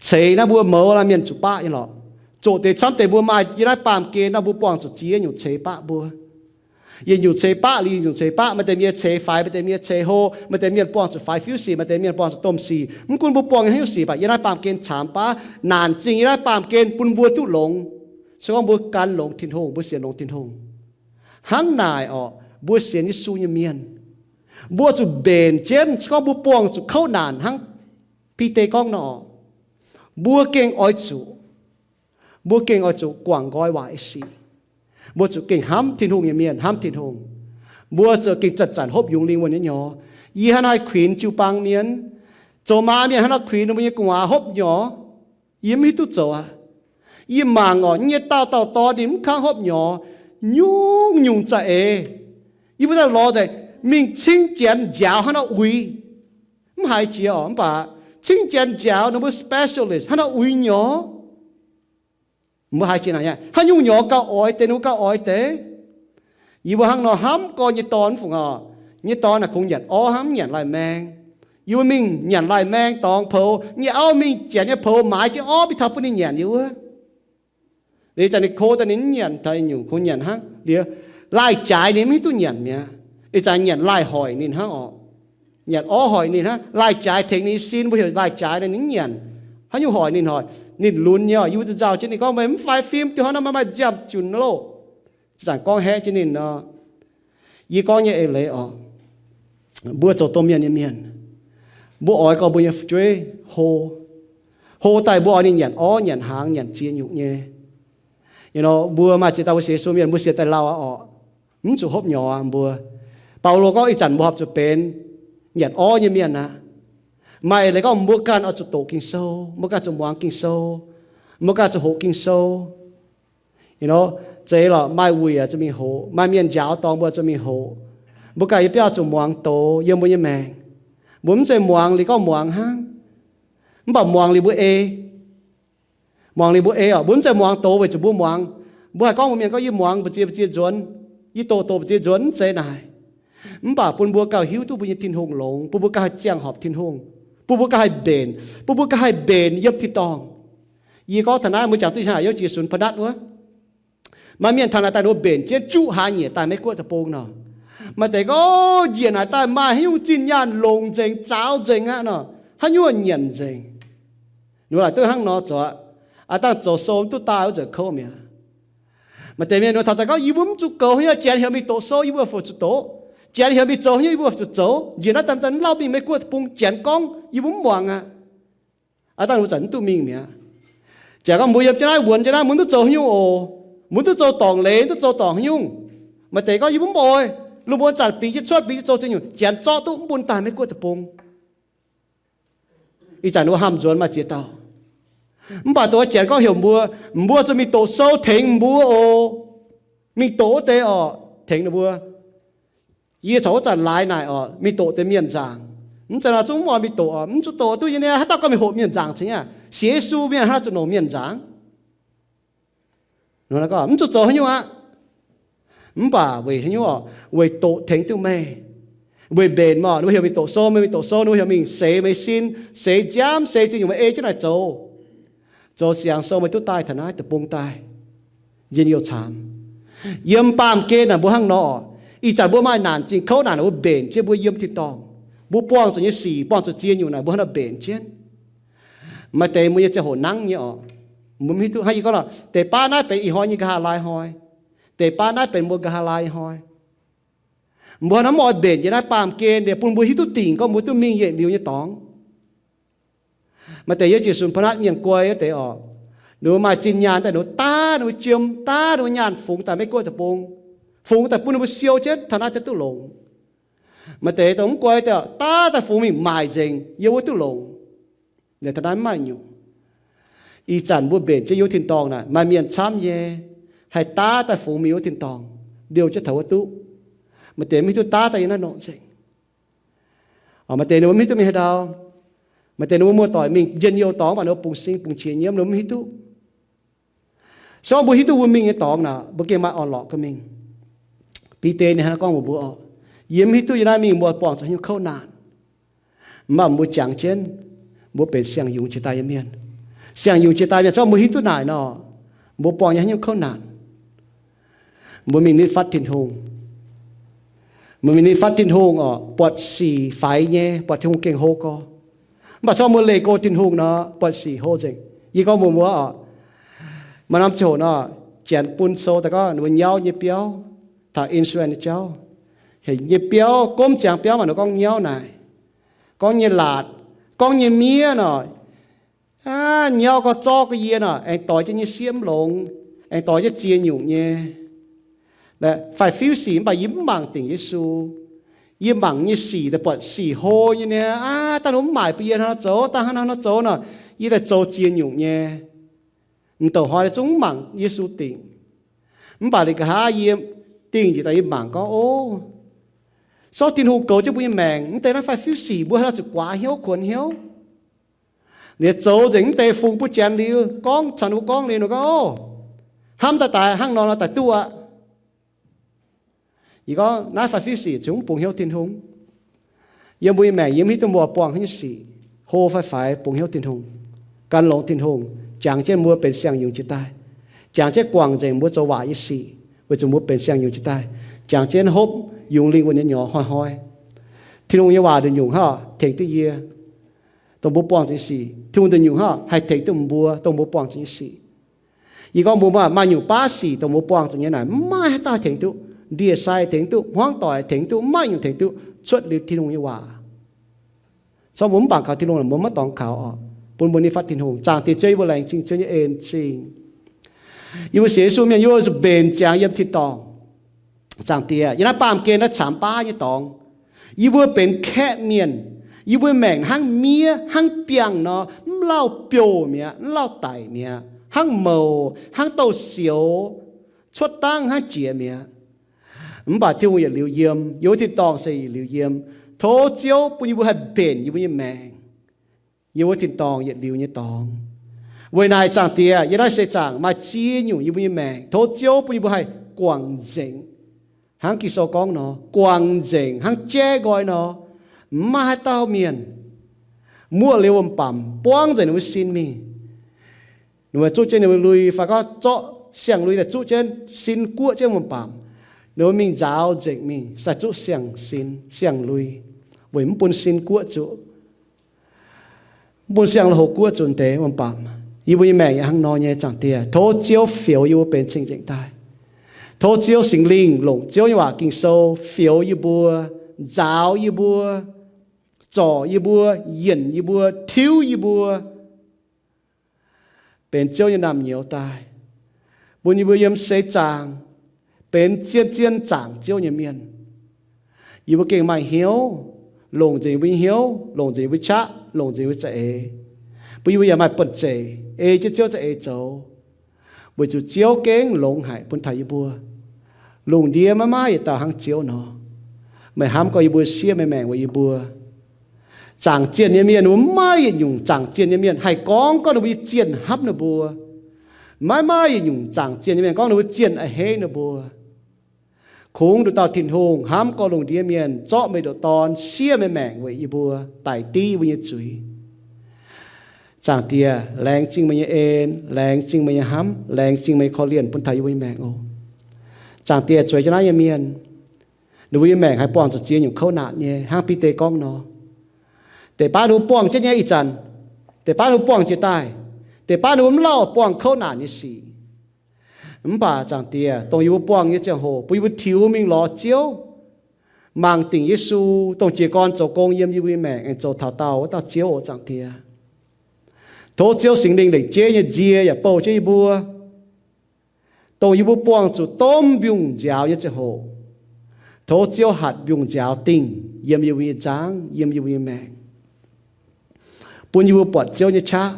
Ceix naaiv mbuo mouz laanh mienh zuqc baqv nyei lorqc. Zoqc deix camv deix mbuo maaih yiem naaiv baamh gen nor mbuo buangh zuqc ziex nyungc ceix baqv mbuo. Yietc nyungc ceix baqv liuz yietc nyungc ceix baqv, maaih deix mienh ceix faix, maaih deix mienh ceix hlo, maaih deix mienh buangh zuqc faix fiuv sic, maaih deix mienh buangh zuqc domh sic. Mv gunv mbuo buangh nyei haaix nyungc sic baac yiem naaiv baamh gen caamx baav naanc zingh yiem naaiv baamh gen bun mbuo duqv longx. Se gorngv mbuo gan longx Tin-Hungh, mbuo sienx longx Tin-Hungh. Hnangv naaic orqc, mbuo sienx Yesu nyei mienh, mbuo zuqc mbenc jienv. Se gorngv mbuo buangh zuqc kouv naanc hnangv Bide gorngv nor, mbuo gengh oix zuqc, mbuo gengh oix zuqc guangc nqoi waaic sic. Mbuo zuqc gengh hnamv Tin-Hungh nyei mienh, hnamv Tin-Hungh. Mbuo zuqc gengh zanc-zanc hopv yungz lingh wuonh nyei nyorx. Yie hnangv naaiv kuinx jiu-baang mienh, zoux maa mienh hnangv naaiv kuinx ninh mbuo nyei gu'nguaaz hopv nyorx. Yie mv hiuv duqv zoux aqv. Yie mangc orqc, nyei dauh dauh dorn ninh mv kangv hopv nyorx, nyungc-nyungc za'eix. Yie mbuo daaih lorz nzengc mingh cingv janx njaaux hnangv naaiv uix. Mv haiz jiex orqc, mv baac cingv janx njaaux ninh mbuo specialist hnangv naaiv uix nyorx. Mbuo haiz jiex naaic, haaix nyungc nyorx gauh oix deix, ninh mbuo gauh oix deix. Yie mbuo hnangv nor hnamv gorx nyei dorn mv fungc orqc, nyei dorn naaic kungx nyanc orv hnangv, mv nyanc laih maeng. Yie mbuo mingh nyanc laih maeng dorngx poux, nyei auv mingh janx nyei poux maaiz jienv orv mingh taux bun ninh nyanc liuz wuov. Liuz ih zanc ninh ko daaih ninh mv nyanc, taux nyungc kungx nyanc hnangv liuz, laih jaaix ninh mv hiuv duqv nyanc mi'aqv. Ih zanc nyanc laih hoic ninh hnangv orqc. Nyanc orv hoic ninh hnangv, laih jaaix tengx ninh sin, mbuo heuc laih jaaix naaic ninh mv nyanc. Haaix nyungc hoic ninh hoic? Ninh lunx nyei orqc. Yie mbuo nzauh jienv ninh gorngv, meih mv faix fim diuh hnangv nor, meih maaih nziaamv junc loh. Zanc gorngv haeqv jienv ninh nor. Yie gorngv nyei eix leiz orqc, mbuo zoux domh mienh nyei mienh, mbuo oix gorngv mbuo nyei fu'jueiv hlo. Hlo daaih mbuo oix ninh nyanc orv nyanc hnaangx nyanc ziex nyungc nyei. Mbuo maaih ziex dauh mbuo sienx Yesu mienh, mbuo sienx daaih lauh aqv orqc, mv zuqc hopv nyorx aqv mbuo. Baulo gorngv ih zanc mbuo horpc zuqc benx nyanc orv nyei mienh aqv. Maaih eix leiz gorngv mbuo ganh oix zuqc doqc Ging-Sou, mbuo ganh zuqc muangx Ging-Sou, mbuo ganh zuqc hoqc Ging-Sou. Zeiz lorqc, maaih wuic zuqc mingh hoqc, maaih mienh njaaux dorngx mbuo zuqc mingh hoqc. Mbuo ganh yiem biauv zuqc muangx doz yiem mbuo nyei maengc. Mbuo mv zeiz muangx liuz gorngv muangx hnangv, mv baac muangx liuz mbuo ei. Muangx liuz mbuo ei oc. Mbuo mv zeiz muangx doz weic zuqc mbuo muangx. Mbuo haih gorngv mbuox mienh gorngv, yie muangx mbu'ziex mbu'ziex nzuonx, yie doqc doqc mbu'ziex nzuonx, mv zeiz naaic. Mv baac bun mbuo gauh hiuv duqv mbuo nyei Tin-Hungh longx, bun mbuo gauh haih ziangh horpc Tin-Hungh, bun mbuo gauh haih mbenc, bun mbuo gauh haih mbenc yiem tin-dorngh. Yie gorngv taux naaiv, mbuo jangx duqv haaix, Yesu Npa'natv wuov. Maaih mienh taux naaic daaih ninh mbuo mbenc jienv juqv hlaax nyieqc daaih Meiv Guoqv deic-bung nor. Maaih deix gorngv, njiec naaic daaih maaih haaix nyungc zinh nyaanh longx nzengc, zaaux nzengc aqv nor, haaix nyungc nyanc nzengc. Ninh mbuo laaic duqv hnangv nor zoux aqv. Aav dangh zoux sou mv duqv daaih wuov nzunc kouv mi'aqv. Maaih deix mienh ninh mbuo taux daaih gorngv, yie mbuo mv zuqc goux haaix nyungc, janx heuc mingh doqc sou yie mbuo fungc zuqc doqc, janx heuc mingh zoux haaix nyungc yie mbuo fungc zuqc zoux. Njiec naaiv daaih mv lauh mingh Meiv Guoqv deic-bung, janx gorngv yie mbuo mv muangx aqv. Aav dangh ninh mbuo zanc mv duqv mingh mi'aqv. Jaax gorngv mbuo yiem jienv naaiv wuonx jienv naaiv, mbuo mv duqv zoux haaix nyungh oc. Mbuo mv duqv zoux dorngc leiz, mv duqv zoux dorngc haaix nyungc. Maaih deix gorngv yie mbuo mv oix, lungh muonz zanc bingx jienv cuotv, bingx jienv zoux ziex nyungc, janx zorqv duqv mv bun daaih Meiv Guoqv deic-bung. Ih zanc ninh mbuo hamh nzuonx maaih ziex dauh. Mv baac doz janx gorngv heuc mbuo, mbuo zuqc mingh doqc sou tengx mbuo oc. Mingh doqc wuov deix oc, tengx ninh mbuo. Yie corc wuov zanc laaix naaic oc, mingh doqc deix mienh nzaangc. Mv zeiz nor zungv mv oix mingh doqc oc. Mv zuqc doqc duqv nyei, haaix dauh ganh mingh hoqc mienh nzaangc cingx aqv. Sienx Yesu mienh haaix nor zuqc longc mienh nzaangc? Mv zuqc zoux haaix nyungc aqv. Mv baac weic haaix nyungc oc? Weic doqc tengx duqv meih. Weic mbenc mv oc, ninh mbuo heuc mingh doqc sou, meih mingh doqc sou, ninh mbuo heuc mingh seix meih sin, seix nziaamv, seix ziex nyungc meih ei jienv naaic zoux. Zoux siangx sou meih duqv daaih taux naaiv deic-bung daaih. Njien-youh caamx. Yiem baamh gen naaic mbuo hnangv nor oc. Ih zanc mbuo maaih naanc zingh kouv naanc, mbuo mbenc jienv mbuo yiem tin-dorngh. Mbuo buangh zuqc nyei sic, buangh zuqc ziex nyungc naaic mbuo hnangv nor mbenc jienv. Maaih deix mbuo nyei ziangh hoc nangv nyei oc. Mbuo mv hiuv duqv hnangv yie gorngv nor, deix baav naaiv benx ih hnoi nyei nqa'haav laai hnoi. Deix baav naaiv benx mbuo nqa'haav laai hnoi. Mbuo hnangv nor mv oix mbenc yiem naaiv baamh gen, liuz bun mbuo hiuv duqv dingc gorngv mbuo duqv mingh yietc liuz nyei dorngx. Maaih deix yiem Yesu Npa'natv mienh guai wuov deix oc, ninh mbuo maaih zinh nyaanh daaih, ninh mbuo daav ninh mbuo jiem, daav ninh mbuo nyaanh fungx daaih Meiv Guoqv deic-bung, fungx daaih bun ninh mbuo siou jienv taux naaiv daaih duqv longx. Maaih deix dongh mv guai daaih, daav daaih fungx mingh maaic nzengc, yiem wuov duqv longx. Liuz taux naaiv mv maaih nyungc. Ih zanc mbuo mbenc jienv yiem wuov tin-dorngh naaic, maaih mienh camv nyei, haih daav daaih fungx mingh wuov tin-dorngh, liouh jienv taux wuov duqv. Maaih deix mv hiuv duqv daav daaih yiem naaiv nongc nzengc. Maaih deix ninh mbuo mv hiuv duqv mingh haaix ndau. Maaih deix ninh mbuo muoz-doic mingh njien-youh dorngx, mv baac ninh mbuo bungx sing bungx qiex nyiemv, ninh mbuo mv hiuv duqv. Se gorngv mbuo hiuv duqv mbuo mingh nyei dorngx naaic, mbuo gengh maaih orn-lorqc ganh mingh. Bide ninh hnangv naaiv gorngv mbuox mbuo oc, yie mv hiuv duqv yie naaiv mingh mbuo buangh zuqc haaix nyungc kouv naanc. Mv baac mbuo jangx jienv, mbuo benx siang-yungz jiex daaih nyei mienh. Siang-yungz jiex daaih mienh, se gorngv mbuo hiuv duqv naaic nor, mbuo buangh nyei haaix nyungc kouv naanc, mbuo mingh nitv fatv Tin-Hungh. Mbuo mingh nitv fatv Tin-Hungh oc, buatc sic faix nyei, buatc Tin-Hungh gengh hlo gorx. Mv baac se gorngv mbuo leih go Tin-Hungh nor, buatc sic hlo nzengc. Yie gorngv mbuox mbuo oc, maaih norm ziangh hoc nor, janx bun sou daaih gorngv ninh mbuo nyauv nyei biauv, taux insurance nyei jauv, heuc nyei biauv, gomv ziangx biauv maaih ninh gorngv nyauv naaic, gorngv nyei laatc, gorngv nyei miev nor, aa, nyauv gorx zorqv ga'yie nor, aengx doix jienv nyei sieqv mv longx, aengx doix jienv ziex nyungc nyei. Faix-fiuv sic mv baac yie mv mangc dingc Yesu. Yie mangc nyei sic daaih buatc sic hlo nyei niaa, aa, dangh ninh mv maaic bun yie hnangv nor zoux, dangh hnangv nor zoux nor, yie daaih zoux ziex nyungc nyei. M'douc hnoi zungv mv mangc Yesu dingc. Mv baac liuz nqa'haav yie dingh njiec daaih yie mangc gorngv, o, se gorngv Tin-Hungh goux jienv mbuo nyei maengc, mv deix naaiv faix-fiuv sic mbuo haaix nor zuqc guaax hnyouv kuonx hnyouv. Liuz zoux nzengc mv deix fungx bun janx liuz gorngv caux ninh mbuo gorngv liuz nor gorngv, o, hnamv daaih daaih hnangv nor nor daaih duqv aqv. Yie gorngv naaiv faix-fiuv sic zungv bungx hnyouv Tin-Hungh. Yiem mbuo nyei maengc yie mv hiuv duqv mbuo buangh haaix nyungc sic, hlo fai faix, bungx hnyouv Tin-Hungh, gan longx Tin-Hungh, jangx jienv mbuo benx siang-yungz jiex daaih, jangx jienv guangc nzengc mbuo zoux waaic nyei sic, weic zuqc mbuo benx siang-yungz jiex daaih, jangx jienv hopv yungz lingh wuonh nyei nyorx hnoi-hnoi. Tin-Hungh nyei waac nduqc nyungc hnangv tengx duqv yie, dongh mbuo buangh zuqc nyei sic. Tin-Hungh nduqc nyungc hnangv haih tengx duqv mbuo, dongh mbuo buangh zuqc nyei sic. Yie gorngv mbuo maaih, maaih nyungc baav sic dongh mbuo buangh zuqc nyei naaic, mv maaih haaix dauh tengx duqv. Ndie-sai tengx duqv, hmuangv doic tengx duqv, mv maaih nyungc tengx duqv cuotv liuz Tin-Hungh nyei waac. Se gorngv mbuo mv bangc kaux Tin-Hungh, mbuo maiv dorngx kaux oc. Bun mbuo nitv fatv Tin-Hungh. Zaangc Diex Ziouv, yie mbuo laengz zingh Ziouv nyei en-zingh. Yie mbuo sienx Yesu mienh, yie mbuo zuqc mbenc ziangx yiem tin-dorngh. Zaangc Diex, yiem naaiv baamh gen naaiv caamx baav nyei dorngx, yie mbuo benx kaeqv mienh. Yie mbuo maengc hnangv miev, hnangv biangh nor, mv lauh biouh mi'aqv, mv lauh daic mi'aqv, hnangv mouz, hnangv douh sioux, cuotv dangv hnangv jiex mi'aqv. Mv baac Tin-Hungh yietc liuz yiem, yiem wuov tin-dorngh se yietc liuz yiem. Tov Ziouv bun yie mbuo haih mbenc yie mbuo nyei maengc yiem wuov tin-dorngh yietc liuz nyei dorngx. Weic naaic, Zaangc Diex, yiem naaiv seix zaangc maaih ziex nyungc yie mbuo nyei maengc, tov Ziouv bun yie mbuo haih guangc nzengc. Hnangv Ging-Sou gorngv nor, guangc nzengc hnangv jaiv nqoi nor. Mv maaih haaix dauh mienh muoqv liuz wuom-bamc buangv nzengc ninh mbuo sin mingh. Ninh mbuo zuqv jienv ninh mbuo lui fai gorngv zorqv siang-lui daaih zuqv jienv sin guoqv jienv wuom-bamc. Ninh mbuo mingh nzaaux nzengc mingh, se zuqv siang-sin, siang-lui, weic mv bun sin guoqv zuqc, mv bun siang-lui guoqv zuqc deix wuom-bamc. Yie mbuo nyei maengc yaac hnangv nor nyei, Zaangc Diex. Tov Ziouv fioux yie mbuo benx cing-nzengc daaih. Tov Ziouv Singx Lingh longc Ziouv nyei waac Ging-Sou fioux yie mbuo, nzaaux yie mbuo, zorc yie mbuo, yienc yie mbuo, tiuv yie mbuo benx Ziouv nyei naamh nyouz daaih, bun yie mbuo yiem seix zaangc benx zien-zien zaangc Ziouv nyei mienh. Yie mbuo gengh maaih hnyouv, longc nzengc yie mbuo nyei hnyouv, longc nzengc yie mbuo qaqv, longc nzengc yie mbuo za'eix, bun yie mbuo yaac maaih buonv-zeic ei jienv Ziouv za'eix zoux, weic zuqc Ziouv gengh longx haic bun taux yie mbuo. Lungh ndiev maiv maaih yietc dauh hnangv Ziouv nor. Meih hnamv gorngv yie mbuo siev meih maengc weic yie mbuo. Zaangc zienh nyei mienh, mbuo maiv maaih yietc nyungc zaangc zienh nyei mienh haih gorngv gorngv ninh mbuo nyei zienh hnamv ninh mbuo. Maiv maaih yietc nyungc zaangc zienh nyei mienh gorngv ninh mbuo zienh a'hneiv ninh mbuo. Kungx nduqc dauh Tin-Hungh hnamv gorngv lungh ndiev mienh zorqv meih ndoqc Dorn siev meih maengc weic yie mbuo, daic div yie mbuo nyei zuiz. Zaangc Diex, laengz zingh meih nyei en, laengz zingh meih nyei hnamv, laengz zingh meih nyei korv-lienh bun taux yie mbuo nyei maengc oc. Zaangc Diex, zueiz jienv naaiv nyei mienh, ninh mbuo nyei maengc haih buangh zuqc ziex nyungc kouv naanc nyei, hnangv Bide gorngv nor. Deix baav ninh mbuo buangh jienv nyei ih zanc, deix baav ninh mbuo buangh jiex daaih, deix baav ninh mbuo mv lauh buangh kouv naanc nyei sic. Mv baac Zaangc Diex, dongh yie mbuo buangh nyei ziangh hoc bun yie mbuo tiux mingh lorz Ziouv, mangc dingc Yesu, dongh jiez gorn zoux gong yiem yie mbuo nyei maengc aengx zoux taux daauh wuov dauh Ziouv oc, Zaangc Diex. Tov Ziouv Singx Lingh lengc jeiv nyei nzie yaac bouh jienv yie mbuo, dongh yie mbuo buangh zuqc domh mbiungc nziaaux nyei ziangh hoc, tov Ziouv hatc mbiungc nziaaux dingh yiem yie mbuo nyei nzangv, yiem yie mbuo nyei maengc, bun yie mbuo buatc Ziouv nyei qaqv,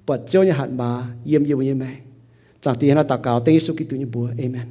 buatc Ziouv nyei hatc maaz yiem yie mbuo nyei maengc. Zaangc Diex, hnangv naaiv daux gaux dengv Yesu Giduc nyei mbuox. Aamen.